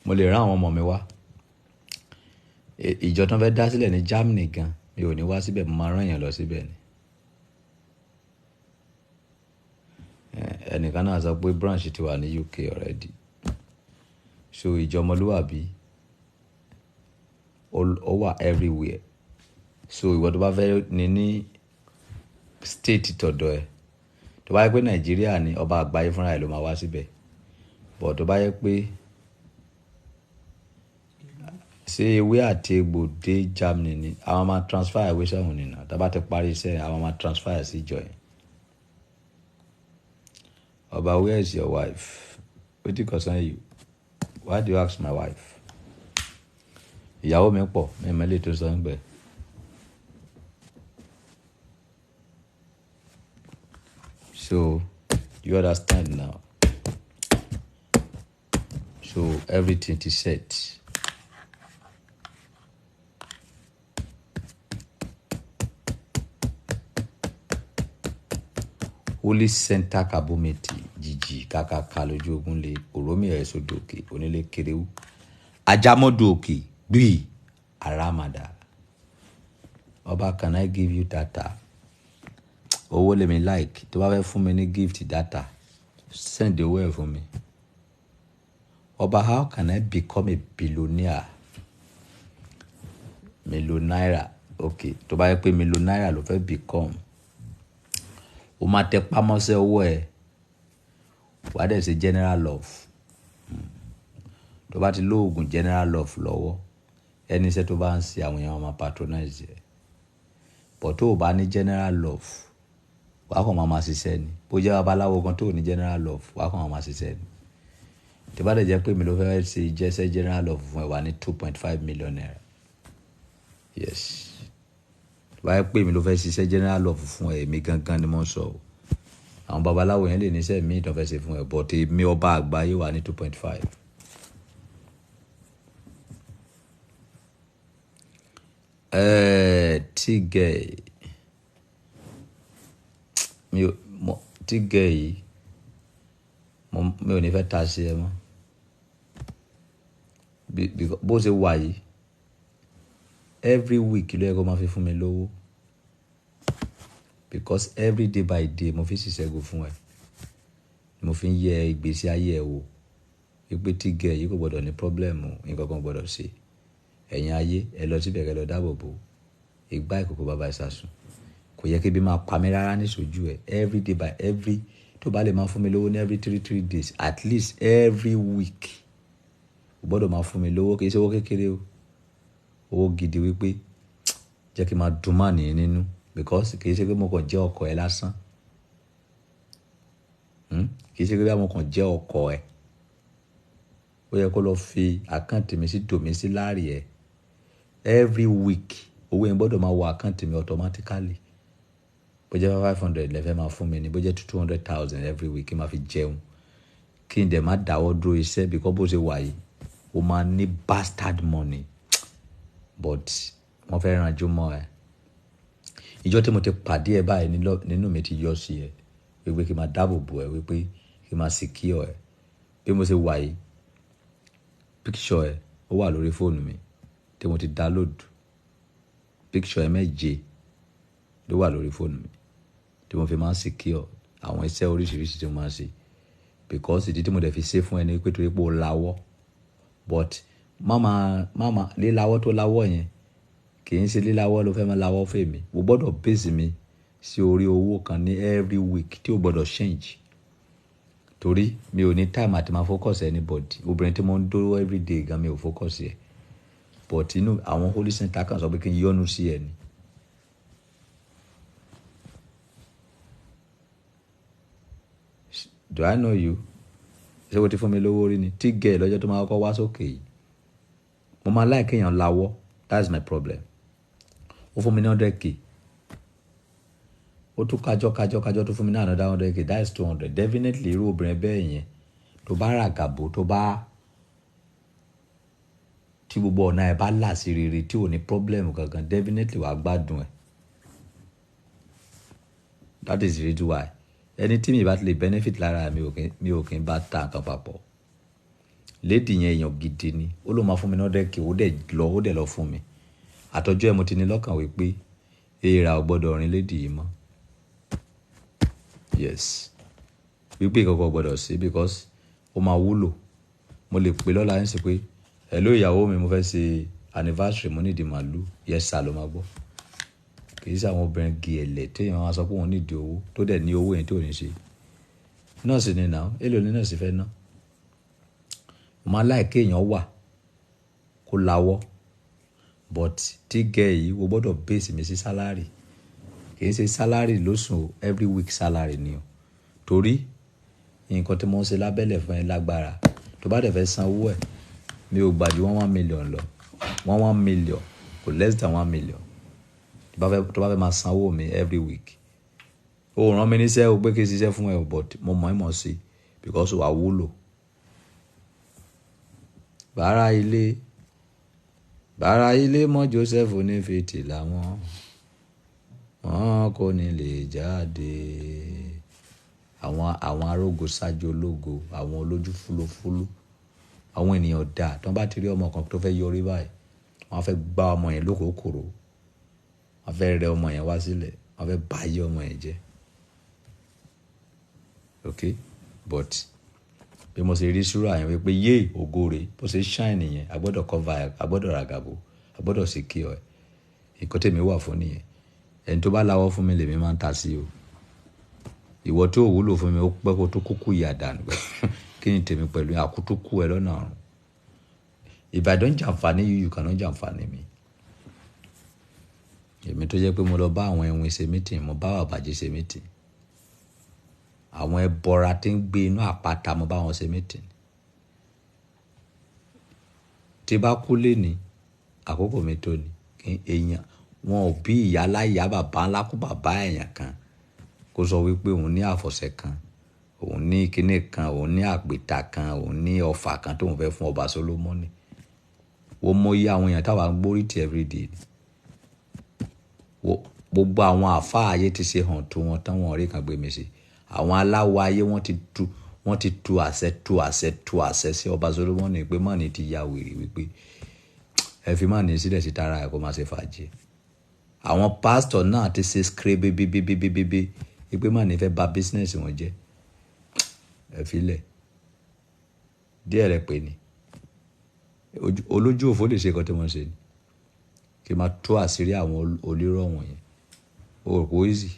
S2: Mo lè rán àwọn ọmọ mi wá. Ìjọ tó ń fẹ́ dá sílẹ̀ ní Germany gan, mi ò ní wá síbẹ̀, mo máa rán èèyàn lọ síbẹ̀ ni. Ẹnìkan náà sọ pé branch ti wà ní UK already. So ìjọ ọmọlúwàbí ó wà everywhere. So ìwọ tó bá fẹ́ ní state tọ̀dọ̀ ẹ, tó bá yẹ pé Nàìjíríà ni, ọba àgbáyé fúnra ẹ̀ ló máa wá síbẹ̀. But tó bá yẹ pé ṣé ewé àti egbò dé Germany ni, àwọn máa transfer ewé sọ́hun nìyẹn. Tí a bá ti parí iṣẹ́, àwọn máa transfer ẹ̀ sí ìjọ yẹn. Ọba, where is your wife? Wetin concern you? Why do you ask my wife? Ìyàwó mi pọ̀, mi ò mọ eléyìí tó sọ níbẹ̀. So you understand now. So everything is set. Holy Center Kabumeti, jìjì kàkàkà lójú ogun lé, òrómì ẹ̀ sódò òkè, onílé kéréwú. Ajámọ́dù òkè, gbìí, àràmàdà. Ọba, can I give you data? Owó lèmi like. Tó bá fẹ́ fún mi ní gift data, send owó ẹ̀ fún mi. Ọba, how can I become a billionaire? Millionaire. Okay. Tó bá yẹ pé millionaire ló fẹ́ become, o máa tẹ pamọ́sẹ́ owó ẹ̀, wà á dẹ̀ ṣe general love. Tó bá ti lóògùn general love lọ́wọ́, ẹni iṣẹ́ tó bá ń ṣe, àwọn èèyàn máa patronize ẹ̀. But tó o bá ní general love, wà á kàn máa ṣiṣẹ́ ni. Bó jẹ́ babaláwo gan tó ò ní general love, wà á kàn máa ṣiṣẹ́ ni. Tó bá dẹ̀ jẹ́ pé mi ló fẹ́ ṣe jẹ́sẹ́ general love fún ẹ, wà ní 2.5 million naira. Yes. Tó bá yẹ pé mi ló fẹ́ ṣiṣẹ́ general love fún ẹ, èmi gangan ni mo ń sọ o. Àwọn babaláwo yẹn lè níṣẹ́ míì tó fẹ́ ṣe fún ẹ, but èmi ọba àgbáyé wà ní 2.5. Tí gẹ̀ mi ò mọ tí gẹ̀ yìí, mi ò ní fẹ́ ta sí ẹ mọ́. Bó ṣe wà yìí, every week ló yẹ kó máa fi fún mi lówó, because every day by day mo fi ṣiṣẹ́gun fún ẹ, mo fi ń yẹ ìgbésí ayé ẹ wò wípé tí gẹ̀ yìí kò gbọdọ̀ ní problem, nǹkan kan gbọdọ̀ ṣe. Ẹ̀yin ayé, ẹ lọ síbẹ̀ kẹ́ lọ dáàbò bò ìgbà ìkòkò bàbá ìsàsùn. Kò yẹ kí ebi máa pa mí rárá ní ìṣojú ẹ. Every day by every, tó bá lè máa fún mi lówó ní every 3 3 days, at least every week, o gbọ́dọ̀ máa fún mi lówó. Kì í ṣe owó kékeré o, owó gidi, wípé jẹ́ kí n máa dùn máa nìyẹn nínú, because kì í ṣe pé mo kàn jẹ́ ọkọ ẹ lásán. Kì í ṣe pé mo kàn jẹ́ ọkọ ẹ. Ó yẹ kó lọ fi account mi sí domiciliary ẹ. Every week, owó yẹn gbọ́dọ̀ máa wọ account mi automatically. Bó jẹ́ 500 lẹ́fẹ̀ẹ́ máa fún mi ni, bó jẹ́ 200,000 every week, kí n máa fi jẹun, kí n dẹ̀ má dáwọ́ dúró iṣẹ́, because bó ṣe wà yìí, o máa ní bastard money, but wọ́n fẹ́ ranjú mọ́ ẹ. Ìjọ tí mo ti pàdé ẹ báyìí, nínú mi ti yọ sí ẹ wípé kí n máa dáàbò bò ẹ, wípé kí n máa secure ẹ. Bí mo ṣe wà yìí, picture ẹ ó wà lórí fóònù mi tí mo ti download. Picture ẹ méje ló wà lórí fóònù mi tí mo fi máa ń secure àwọn iṣẹ́ oríṣiríṣi tí mo máa ń ṣe, because ìdí tí mo dẹ̀ fi ṣe fún ẹ ni pé torí pé o lawọ́. But máma máma lílawọ́ tó lawọ́ yẹn, kì í ṣe lílawọ́ ló fẹ́ máa lawọ́ fún èmi. O gbọ́dọ̀ base mi sí orí owó kan ní every week tí o gbọ́dọ̀ change, torí mi ò ní time àti máa focus anybody. Obìnrin tí mo ń dúró every day gan, mi ò focus ẹ, but inú àwọn holy center kan sọ pé kí n yọ́nú sí ẹ ni. Do I know you? Ṣé o ti fún mi lówó rí ni? Tí gẹ̀ lọ́jọ́ tó máa kọ́kọ́ wá sókè yìí, mo máa láì kéèyàn lawọ́. That's my problem. Ó fún mi ní 100K, ó tún kájọ́ kájọ́ kájọ́ tó fún mi ní another 100K. That is 200. Definitely, irú obìnrin bẹ́ẹ̀ yẹn, tó bá ràgàbò, tó bá tí gbogbo ọ̀nà ẹ̀ bá là sí rere, tí ò ní problem kankan, definitely wàá gbádùn ẹ̀. That is the reason why ẹni tí mi bá ti lè benefit lára mi, mi ò kí ń bá ta nǹkan papọ̀. Lady yẹn, èèyàn gidi ni. Ó ló máa fún mi ní 100K, ó dẹ̀ lọ, ó dẹ̀ lọ fún mi. Àtọ́jú ẹ̀, mo ti ní lọ́kàn wípé èèrà ò gbọ́dọ̀ rìn lady yìí mọ́. Yes, wípé ìkọ̀kọ̀ gbọ́dọ̀ sí, because ó máa wúlò. Mo lè pè lọ́la ń sè pé, "Hello ìyàwó mi, mo fẹ́ ṣe anniversary, mo nídìí màálù." "Yes sir," ló máa gbọ́. Kì í ṣe àwọn obìnrin gẹ̀ẹ́lẹ̀ téèyàn máa sọ pé òun nídìí owó, tó dẹ̀ ní owó yẹn tí ò ní ṣe. Nọ́ọ̀sì ni nà, èlò ní nọ́ọ̀sì fẹ́ ná. Mo máa láì kéèyàn wà kó lawọ́, but tí gẹ̀ yìí, o gbọ́dọ̀ base mi sí salary. Kì í ṣe salary lóṣù o, every week salary ni o, torí nǹkan tí mo ń ṣe lábẹ́lẹ̀ fún ẹ lágbára. Tó bá dẹ̀ fẹ́ san owó ẹ̀, mi ò gbà ju 1 1 million lọ, 1 1 million, kò less than 1 million. Tó bá fẹ́ máa san owó mi every week, o ràn mí níṣẹ́ o pé kí n ṣiṣẹ́ fún ẹ o, but mo mọ̀ ẹ́ mọ̀ sí because wà wúlò. Bàárà ilé, bàárà ilé mọ́ Joseph ní fìtílà wọn, wọn kò ní lè jáde. Àwọn arógo ṣáájú ológo, àwọn olójú fúlófúló, àwọn ènìyàn dà. Tí wọ́n bá ti rí ọmọ kan tó fẹ́ yọrí báyìí, wọ́n á fẹ́ gbá ọmọ yẹn lókòókòrò, wọ́n fẹ́ rẹ ọmọ yẹn wá sílẹ̀, wọ́n fẹ́ bà ayé ọmọ yẹn jẹ́. Ok, but bí mo ṣe rí súrà yẹn wípé yé ògo rè, bó ṣe shine yẹn, a gbọ́dọ̀ cover ẹ, a gbọ́dọ̀ ràgàbò, a gbọ́dọ̀ secure ẹ. Nǹkan tèmi wà fún nìyẹn. Ẹni tó bá láwọ́ fún mi lèmi máa ń ta sí o. Ìwọ tí ò wúlò fún mi, ó pẹ́ kó tó kúkú ìyà dànù. Kí ni tèmi pẹ̀lú àkútúkù ẹ lọ́nà ọ̀run? If I don't jàǹfààní you, you cannot jàǹfààní mi. Èmi tó jẹ́ pé mo lọ bá àwọn ẹ̀wọ̀n ṣe meeting, mo bá bàbàjẹ́ ṣe meeting, àwọn ẹbọra tí ń gbé inú àpáta, mo bá wọn ṣe meeting. Tí bá kú léni, àkókò mi tó ni. Kí èèyàn wọn ò bí ìyá láyà, bàbá ńlá kú bàbá èèyàn kan kó sọ wípé òun ní àfọ̀ṣẹ kan, òun ní kinní kan, òun ní àpèta kan, òun ní ọfà kan tóun fẹ́ fún ọba Solomoni. Wọ́n mọ iye àwọn èèyàn táwa ń gbórí tì everyday ni. Gbogbo àwọn àfáà ayé ti ṣe hàn tó wọn tán, wọn rí kan gbé mi sí. Àwọn aláwọ̀ ayé, wọ́n ti tu àṣẹ, tu àṣẹ, tu àṣẹ sí ọba Solomoni pé mọ́ni ti ya wèrè, wípé ẹ fi mọ́ni sílẹ̀ sí tara ẹ̀ kó má ṣe fàájì. Àwọn pásítọ̀ náà ti ṣe skre bébébébébébé wípé mọ́ni fẹ́ bà business wọn jẹ́, ẹ fi lẹ̀ díẹ̀ rẹ pé ni olójú òfò lè ṣe nǹkan tí wọ́n ṣe ni. Kí n máa tú àṣírí àwọn onírọ̀ wọ̀nyẹn. O rò pé ó easy.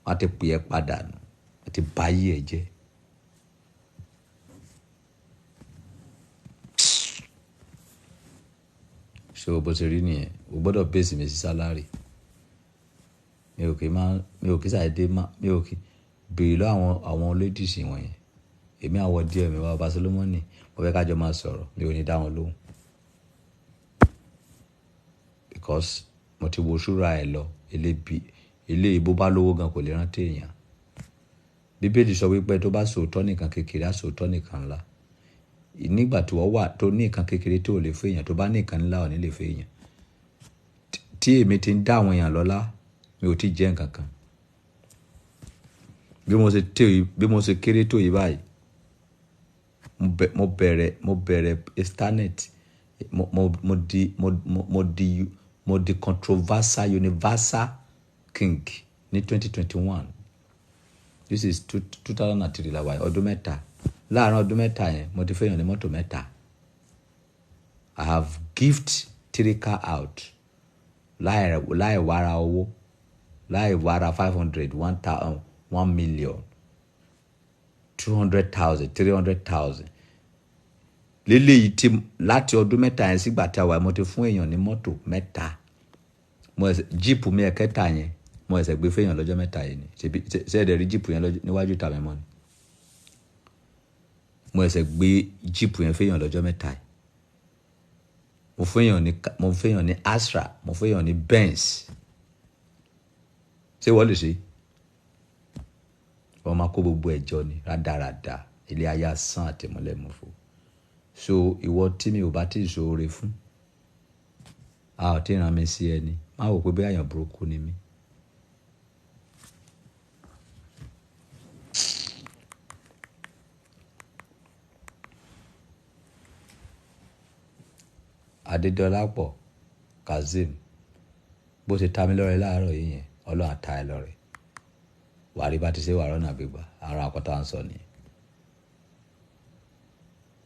S2: Wọ́n á ti pè ẹ́ padà nù. Wọ́n ti bá yí ẹ jẹ́. So bó ṣe rí nìyẹn, o gbọ́dọ̀ base mi sí salary. Mi ò kí máa, mi ò kí ṣàdédé má, mi ò kí béèrè lọ́wọ́ àwọn ladies wọ̀nyẹn. Èmi àwọ̀ díẹ̀ mi wá Ọba Solomoni, mo fẹ́ ká jọ máa sọ̀rọ̀, mi ò ní dá wọn lóhùn. Because mo ti wo ṣúra ẹ lọ, elébi, eléyìí bó bá lówó gan kò lè rántí èèyàn. Bíbélì sọ wípé tó bá sòótọ́ nìkan kékeré, á sòótọ́ nìkan ńlá. Nígbà tí wọ́n wà tó ní nǹkan kékeré tó lè fún èèyàn, tó bá ní nǹkan ńlá ò ní lè fún èèyàn. Tí èmi ti ń dá àwọn èèyàn lọ́lá, mi ò tí jẹ́ nǹkan kan. Bí mo ṣe tó yìí, bí mo ṣe kéré tó yìí báyìí, mo bẹ̀rẹ̀ internet, mo di controversial universal king ní 2021. This is 2003 la wà yìí, ọdún mẹ́ta. Láàárín ọdún mẹ́ta yẹn, mo ti fẹ́yàn ní mọ́tò mẹ́ta. I have gift 3 car out. Láì wára owó, láì wára 500, 1,000, 1 million, 200,000, 300,000. Léléyìí tí láti ọdún mẹ́ta yẹn sígbà tí a wà, mo ti fún èèyàn ní mọ́tò mẹ́ta. Mo ẹsẹ̀ jíìpù mi ẹ̀kẹta yẹn, mo ẹsẹ̀ gbé fún èèyàn lọ́jọ́ mẹ́ta yìí ni. Ṣebí, ṣé ẹ dẹ̀ rí jíìpù yẹn níwájú ìta mi mọ́ ni? Mo ẹsẹ̀ gbé jíìpù yẹn fún èèyàn lọ́jọ́ mẹ́ta yìí. Mo fún èèyàn ní mo fún èèyàn ní Astra, mo fún èèyàn ní Benz. Ṣé ìwọ lè ṣe? Wọ́n máa kó gbogbo ẹ̀jọ́ ni rádaràda, ilé ayé asán àti ìmúlẹ̀múfo. So ìwọ tí mi ò bá tí ì ṣoore fún, a ò tí ì rán mi sí ẹni, má wò pé bóyá èèyàn burúkú ni mí. Adédọlápọ̀ Kazeem, bó ṣe ta mí lọ́rẹ láàárọ̀ yìí yẹn, Ọlọ́run á ta ẹ lọ́rẹ. Wàá rí bá ti ṣe wàá rọ́nà gbégbá, ara àkọ́tà ń sọ nìyẹn.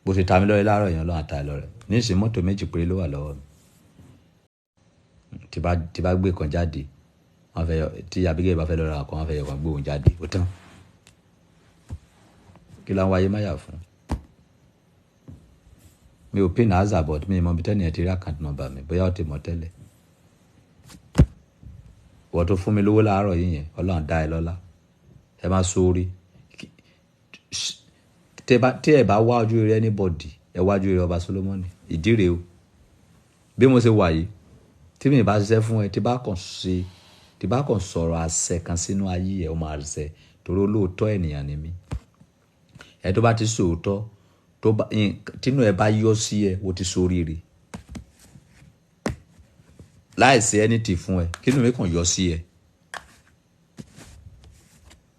S2: Bó ṣe ta mí lọ́rẹ láàárọ̀ yẹn, Ọlọ́run á ta ẹ lọ́rẹ. Nísìnyí mọ́tò méjì péré ló wà lọ́wọ́ mi. Tí bá gbé kan jáde, wọ́n fẹ́ yọ, tí Abigail bá fẹ́ lọ ra kan, wọ́n fẹ́ yọ kan gbé òun jáde, ó tán. Kí la ń wáyé máyà fún? Mi ò pin Aza, but mi mọ ibi tẹ́ni ẹ ti rí account number mi, bóyá ó ti mọ̀ tẹ́lẹ̀. Ìwọ tó fún mi lówó láàárọ̀ yìí yẹn, Ọlọ́run dá ẹ lọ́lá. Ẹ máa sóore. Tí ẹ bá wá ojú rere anybody, ẹ wá ojú rere Ọba Solomoni. Ìdí rèé o. Bí mo ṣe wà yìí, tí mi bá ṣiṣẹ́ fún ẹ, tí bá kàn ṣe, tí bá kàn sọ̀rọ̀ àṣẹ kan sínú ayé ẹ, ó máa ṣẹ. Torí olóòótọ́ ènìyàn ni mí. Ẹ tó bá ti sòótọ́, tó bá, tínú ẹ bá yọ sí ẹ, o ti ṣoríire. Láìsí anything fún ẹ, kí inú mi kàn yọ sí ẹ.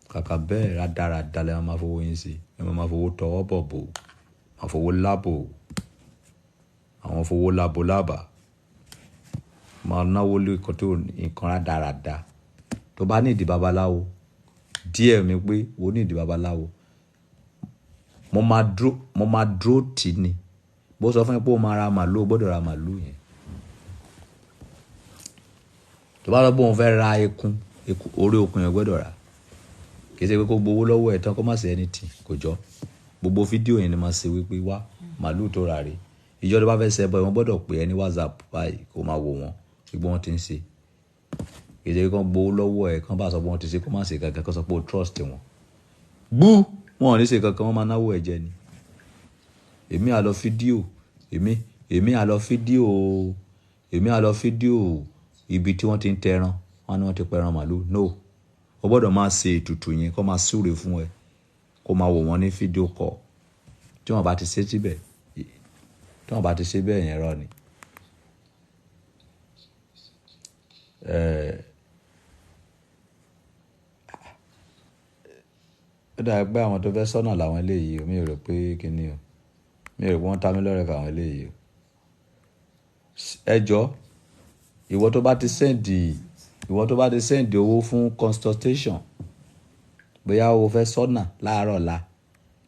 S2: Kàkà bẹ́ẹ̀ rádaràda lẹ máa fowó yín sí. Ẹ máa fowó tọwọ́ bọ̀ bò, máa fowó lábò, àwọn fowó lábo lábà. Máa náwó lé nǹkan tó nǹkan rádaràda. Tó bá ní ìdí babaláwo, díẹ̀ mi pé o ní ìdí babaláwo. Mo máa dúró, mo máa dúró tì ní. Bó sọ fún ẹ pé o máa ra màlúù, o gbọ́dọ̀ ra màlúù yẹn. Tó bá lọ pé òun fẹ́ ra ekun, eku, orí okun yẹn gbọ́dọ̀ rà. Kì í ṣe pé kó gbowó lọ́wọ́ ẹ̀ tán kó má ṣe anything, kò jọ. Gbogbo fídíò yẹn ni màá ṣe wípé wá màlúù tó rà rè. Ìjọ tó bá fẹ́ ṣẹbọ, wọ́n gbọ́dọ̀ pè ẹ ní WhatsApp báyìí kó máa wò wọ́n wípé wọ́n ti ń ṣe. Kì í ṣe pé kó gbowó lọ́wọ́ ẹ̀ kán bá sọ pé wọ́n ti ṣe kó má ṣe kankan, kó sọ pé o trust wọn. Gbú! Wọn ò ní ṣe kankan, wọ́n máa náwó ẹ jẹ ni. Èmi á lọ fídíò, èmi á lọ fídíò, èmi á lọ fídíò ibi tí wọ́n ti ń tẹran, wọ́n ní wọ́n ti pẹran màlúù. No. O gbọ́dọ̀ máa ṣe ètùtù yẹn kó máa súre fún ẹ, kó máa wò wọ́n ní fídíò call. Tí wọ́n bá ti ṣe síbẹ̀, tí wọ́n bá ti ṣe bẹ́ẹ̀ yẹn rọ́ ni. Ó dà pé àwọn tó fẹ́ sọ́nà làwọn eléyìí o, mi ò rò pé kíni o. Mi ò rò pé wọ́n ta mí lọ́rẹ káwọn eléyìí o. Ẹ jọ, ìwọ tó bá ti send, ìwọ tó bá ti send owó fún consultation, bóyá o fẹ́ sọ́nà láàárọ̀ ọ̀la,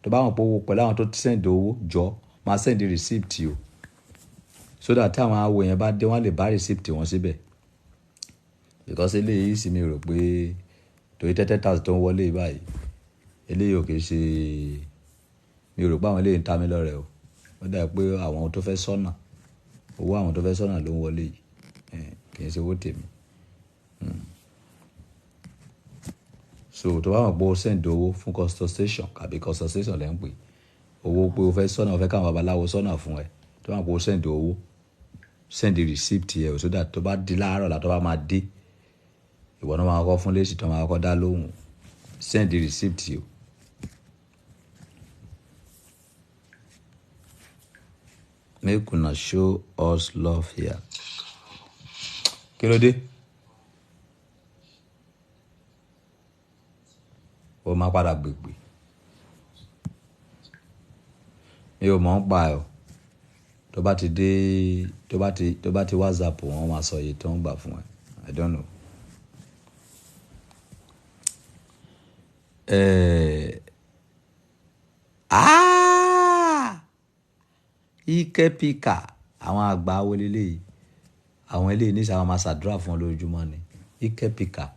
S2: tó bá mọ̀ pé owó pẹ̀lú àwọn tó ti send owó jọ, máa send receipt o. So that tí àwọn awo yẹn bá dé, wọ́n lè bá receipt wọn síbẹ̀. Because eléyìí sì mi rò pé torí 30,000 tó ń wọlé báyìí, eléyìí ò kì í ṣe, mi ò rò pé àwọn eléyìí ń ta mí lọ́rẹ o. Ó dà pé àwọn tó fẹ́ sọ́nà, owó àwọn tó fẹ́ sọ́nà ló ń wọlé yìí, kì í ṣe owó tèmi. So tó bá mọ̀ pé o send owó fún consultation, àbí consultation lẹ́ ń pè, owó pé o fẹ́ sọ́nà, o fẹ́ káwọn babaláwo sọ́nà fún ẹ, tó bá mọ̀ pé o send owó, send receipt ẹ o, so that tó bá di láàárọ̀ la tó bá máa dé, ìwọ náà máa kọ́ fún lésì tó máa kọ́ dá lóhùn. Send receipt o. Make una show us love here. Kí ló dé? Ó máa padà gbègbè. Mi ò mọ̀ ń pa ẹ̀ o. Tó bá ti dé, tó bá ti WhatsApp, wọn máa sọ iye tó ń gbà fún ẹ. I don't know. Ah! Ike Pika, àwọn àgbà wo leléyìí? Àwọn eléyìí ní sábà máa ṣàdúrà fún ọ lójoojúmọ́ ni. Ike Pika.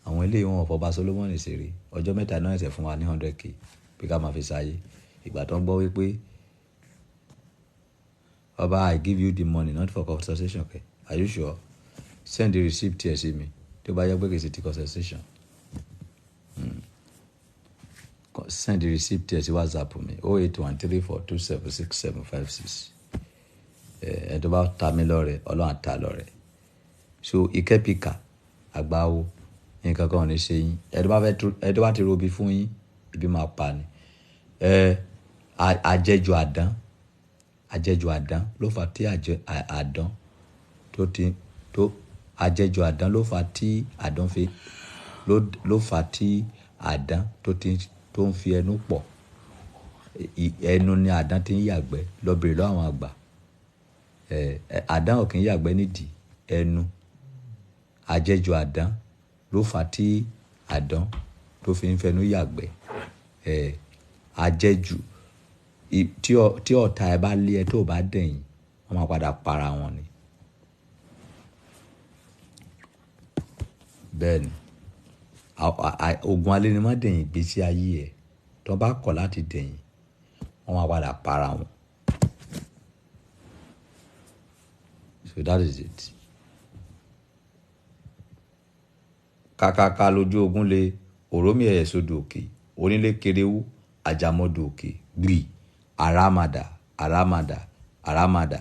S2: Àwọn eléyìí wọn ò fọba Solomoni ṣeré. Ọjọ́ 3 náà ẹ̀sẹ̀ fún wa ní 100K pé ká máa fi ṣayé. Ìgbà tó ń gbọ́ wípé ọba, I give you the money not for consultation, okay? Are you sure? Send the receipt ẹ̀ sí mi. Tó bá yẹ pé kì í ṣe ti consultation. Send the receipt ẹ̀ sí WhatsApp mi, 08134276756. Ẹ tó bá ta mí lọ́rẹ, Ọlọ́run á ta lọ́rẹ. So Ike Pika, àgbáwo, nǹkan kan ò ní ṣe yín. Ẹ tó bá ti robi fún yín, ibi máa pa ni. Ẹ àjẹjù àdán, àjẹjù àdán ló fà tí àjẹ àdán tó ti tó àjẹjù àdán ló fà tí àdán fi ló fà tí àdán tó ti tó ń fi ẹnu pọ̀. Ẹnu ni àdán ti ń yàgbẹ́. Lọ bèrè lọ́wọ́ àwọn àgbà. Àdán ò kí ń yàgbẹ́ nídìí ẹnu. Àjẹjù àdán ló fà tí àdán tó fi ń fẹnu yàgbẹ́. Àjẹjù tí ọ̀tá ẹ bá lé ẹ tó bá dẹ̀yìn, wọ́n máa padà para wọn ni. Bẹ́ẹ̀ ni. Ogun alẹ́nimọ́dẹ̀yìn ìgbésí ayé ẹ, tó bá kọ̀ láti dẹ̀yìn, wọ́n máa padà para wọn. So that is it. Kàkàkà lójú ogun le, òrómì ẹ̀yẹ̀ sódò òkè, onílé kerewú, àjàmọ́dò òkè, gbì, àràmàdà, àràmàdà, àràmàdà.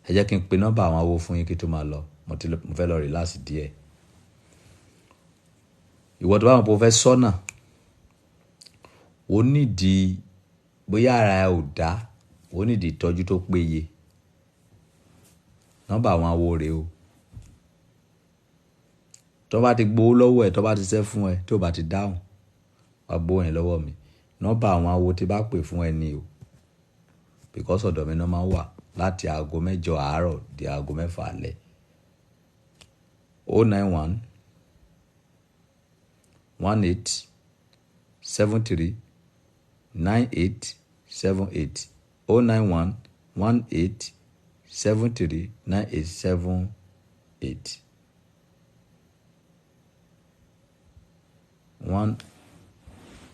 S2: Ẹ jẹ́ kí n pe nọ́mbà àwọn awo fún yín kí tó máa lọ. Mo fẹ́ lọ relax díẹ̀. Ìwọ tó bá mọ̀ pé o fẹ́ sọ́nà, o nídìí bóyá ara ẹ ò dá, o nídìí ìtọ́jú tó péye. Nọ́mbà àwọn awo rèé o. Tó bá ti gbowó lọ́wọ́ ẹ, tó bá ti ṣẹ́ fún ẹ, tó bá ti dáhùn, wá gbowó yẹn lọ́wọ́ mi. Nọ́mbà àwọn awo tí bá pè fún ẹ ni o. Because ọ̀dọ̀ mi náà máa ń wà láti aago 8 àárọ̀ di aago 6 alẹ́. 091 18 73 98 78. 091 18 73 98 78. One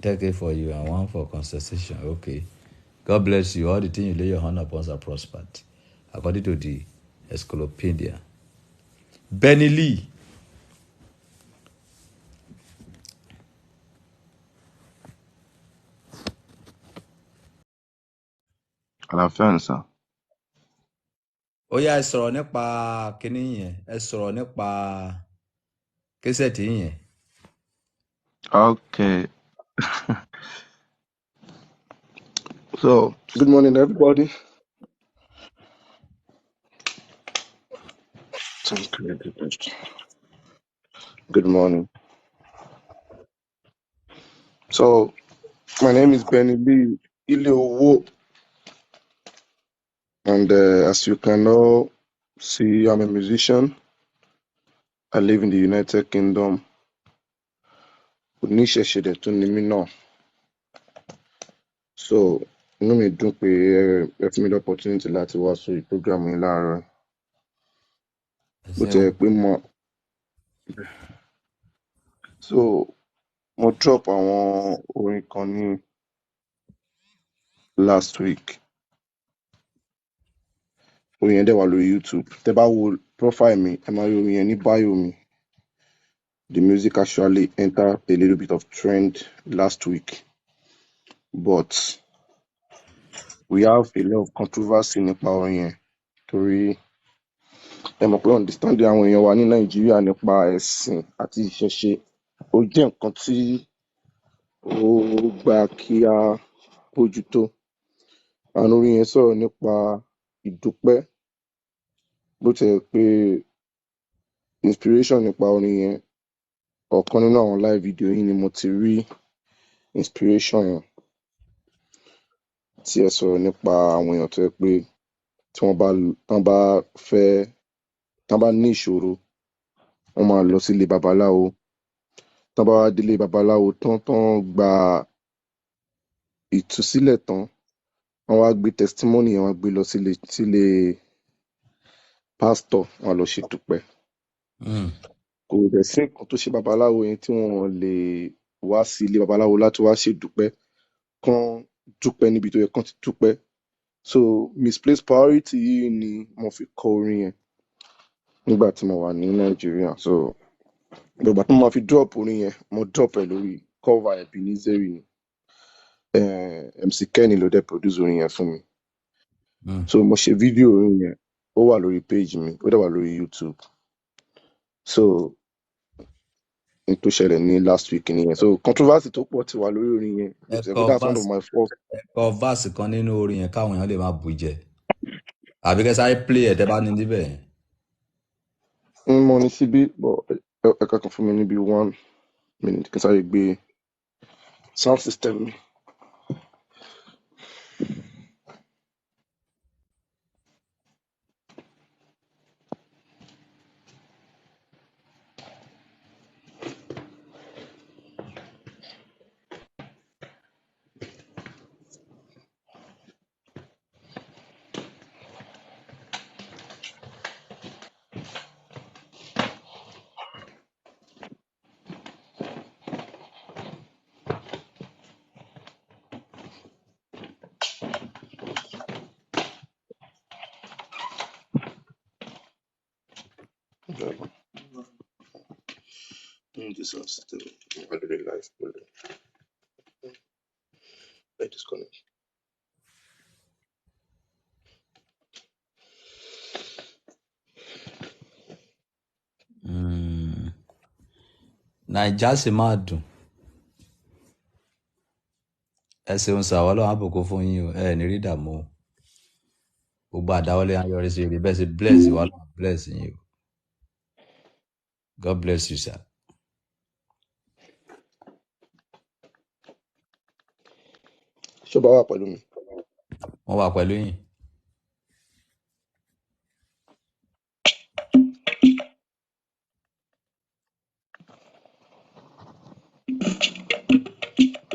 S2: 10K for you and one for consultation. Okay. God bless you. All the things you lay your hand upon shall prosper. According to the Encyclopedia. Benny Lee.
S3: Àlàáfíà ni sir.
S2: Ó yá, ẹ sọ̀rọ̀ nípa kinní yẹn. Ẹ sọ̀rọ̀ nípa cassette yẹn.
S3: Okay.
S4: So, good morning, everybody. Thank you. Good morning. So, my name is Benny Lee Ileowo, and as you can all see, I'm a musician. I live in the United Kingdom. Oníṣẹ̀ṣe dẹ̀ tún ni mí náà. So, Inú mi dùn pé ẹ fún mi ní opportunity láti wá sórí program yín láàárọ̀.
S2: Ẹ
S4: Bó ti
S2: ṣeun.
S4: yẹ pé mo so mo drop àwọn orin kan ní last week. Orin yẹn dẹ̀ wà lórí YouTube. Tẹ́ bá wo profile mi, ẹ máa rí orin yẹn ní bio mi. The music actually entered a little bit of trend last week, but we have a lot of controversy nípa orin yẹn torí ẹ mọ̀ pé understanding àwọn èèyàn wa ní Nàìjíríà nípa ẹ̀sìn àti ìṣẹ̀ṣe, ó jẹ́ nǹkan tí ó gba kí a bójútó. And orin yẹn sọ̀rọ̀ nípa ìdúpẹ́. Bó ti jẹ́ pé inspiration nípa orin yẹn, ọ̀kan nínú àwọn live video yìí ni mo ti rí inspiration yẹn, tí ẹ sọ̀rọ̀ nípa àwọn èèyàn tó jẹ́ pé tí wọ́n bá tán bá fẹ́ tán bá ní ìṣòro, wọ́n máa lọ sílé babaláwo. Tán bá wá délé babaláwo tán, tán gba ìtúsílẹ̀ tán, wọ́n wá gbé testimony yẹn, wọ́n gbé lọ sílé pastor, wọ́n á lọ ṣe dúpẹ́. Kò dẹ̀ sí nǹkan tó ṣe babaláwo yẹn tí wọ́n lè wá sí ilé babaláwo láti wá ṣèdúpẹ́, kán dúpẹ́ níbi tó yẹ kán ti dúpẹ́. So misplaced priority yìí ni mo fi kọ orin yẹn nígbà tí mo wà ní Nàìjíríà. So ìgbà tí mo máa fi drop orin yẹn, mo drop ẹ̀ lórí cover Ebenezer ni. MC Kenny ló dẹ̀ produce orin yẹn fún mi. So mo ṣe fídíò orin yẹn, ó wà lórí page mi, ó dẹ̀ wà lórí YouTube. So n tó ṣẹlẹ̀ ní last week nìyẹn. So controversy tó pọ̀ ti wà lórí orin yẹn.
S2: Ẹ
S4: Bó
S2: kọ
S4: ti jẹ́ pé that's one of
S2: verse
S4: my first.
S2: Ẹ kọ verse kan nínú orin yẹn káwọn èèyàn lè máa bù jẹ, àbí kẹ́ sáré play ẹ̀ tẹ́ bá ní níbẹ̀ yẹn.
S4: Mo ní síbí, but ẹ kankan fún mi níbi 1 minute kí n sáré gbé sound system mi. The sound system. I do the live. I disconnect.
S2: Naija sì máa dùn. Ẹ ṣeun sir, Ọlọ́run á bùkún fún yín o. Ẹ ní rí ìdààmú o. Gbogbo àdáwọ́lé á yọrí sí rere. Bẹ́ẹ̀ sì bless wa, Ọlọ́run bless yín o. God bless you, sir.
S4: Ṣé o bá wà pẹ̀lú mi?
S2: Wọ́n wà pẹ̀lú yín.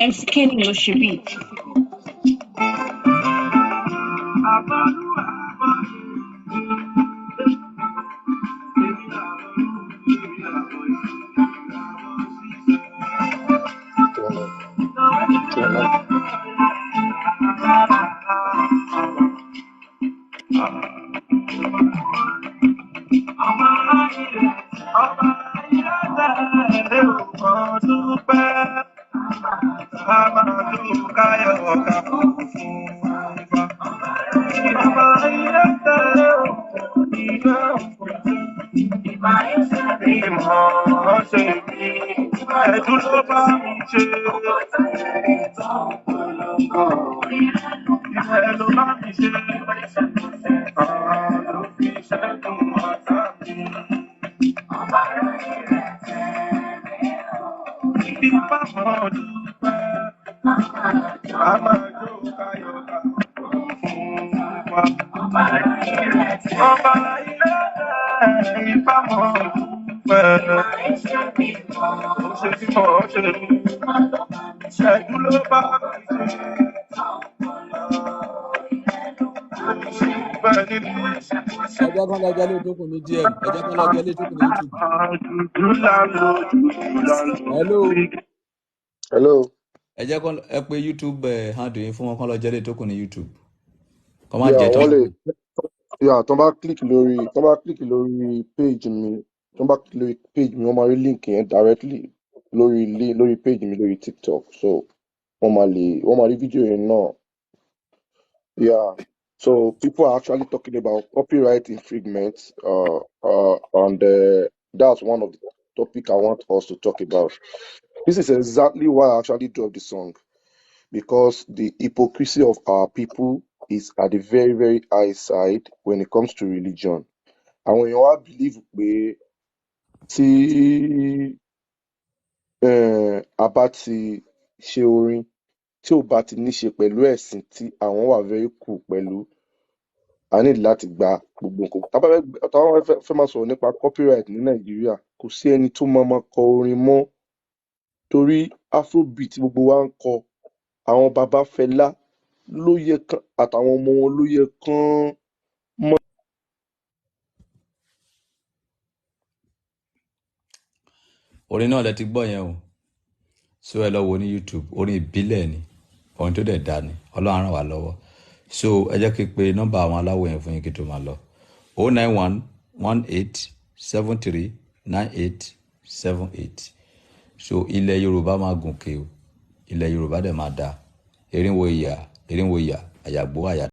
S5: MC Kenny ló ṣe beat.
S4: Tí wọ́n náà.
S2: Ẹ jẹ́ kán lọ jẹ́ lé tó kù ní DM, ẹ jẹ́ kán lọ jẹ́ lé tó kù ní YouTube. Hello.
S4: Hello.
S2: Ẹ jẹ́ kán ẹ pé YouTube handle yín fún wọn, kán lọ jẹ́ lé tó kù ní YouTube, kán má
S4: Yeah,
S2: jẹ tán.
S4: Wọ́n lè, yeah, tó bá click lórí page mi, tó bá click lórí page mi, wọ́n máa rí link yẹn directly lórí page mi lórí TikTok. So wọ́n máa rí fídíò yẹn náà. Yeah. So people are actually talking about copyright infringement, and that's one of the topic I want us to talk about. This is exactly why I actually dropped the song, because the hypocrisy of our people is at the very, very high side when it comes to religion. Àwọn èèyàn wá believe pé tí a bá ti ṣe orin tí ò bá ti ní ṣe pẹ̀lú ẹ̀sìn tí àwọn wà very cool pẹ̀lú, a ní láti gba gbogbo nǹkan. Tá bá fẹ́ máa sọ̀rọ̀ nípa copyright ní Nàìjíríà, kò sí ẹni tó máa kọ orin mọ́, torí Afrobeat tí gbogbo wa ń kọ, àwọn baba Fẹlá ló yẹ kán àtàwọn ọmọ wọn ló yẹ kán mọ̀.
S2: Orin náà lẹ ti gbọ́ yẹn o. So ẹ lọ wo ní YouTube, orin ìbílẹ̀ ni, orin tó dẹ̀ da ni. Ọlọ́run á ràn wá lọ́wọ́. So ẹ jẹ́ kí n pe nọ́mbà àwọn aláwọ̀ yẹn fún yín kí n tó máa lọ: 09118739878. So ilẹ̀ Yorùbá máa gòkè o, ilẹ̀ Yorùbá dẹ̀ máa dáa. Erinwo ìyà, erinwo ìyà, àyàgbó àyà.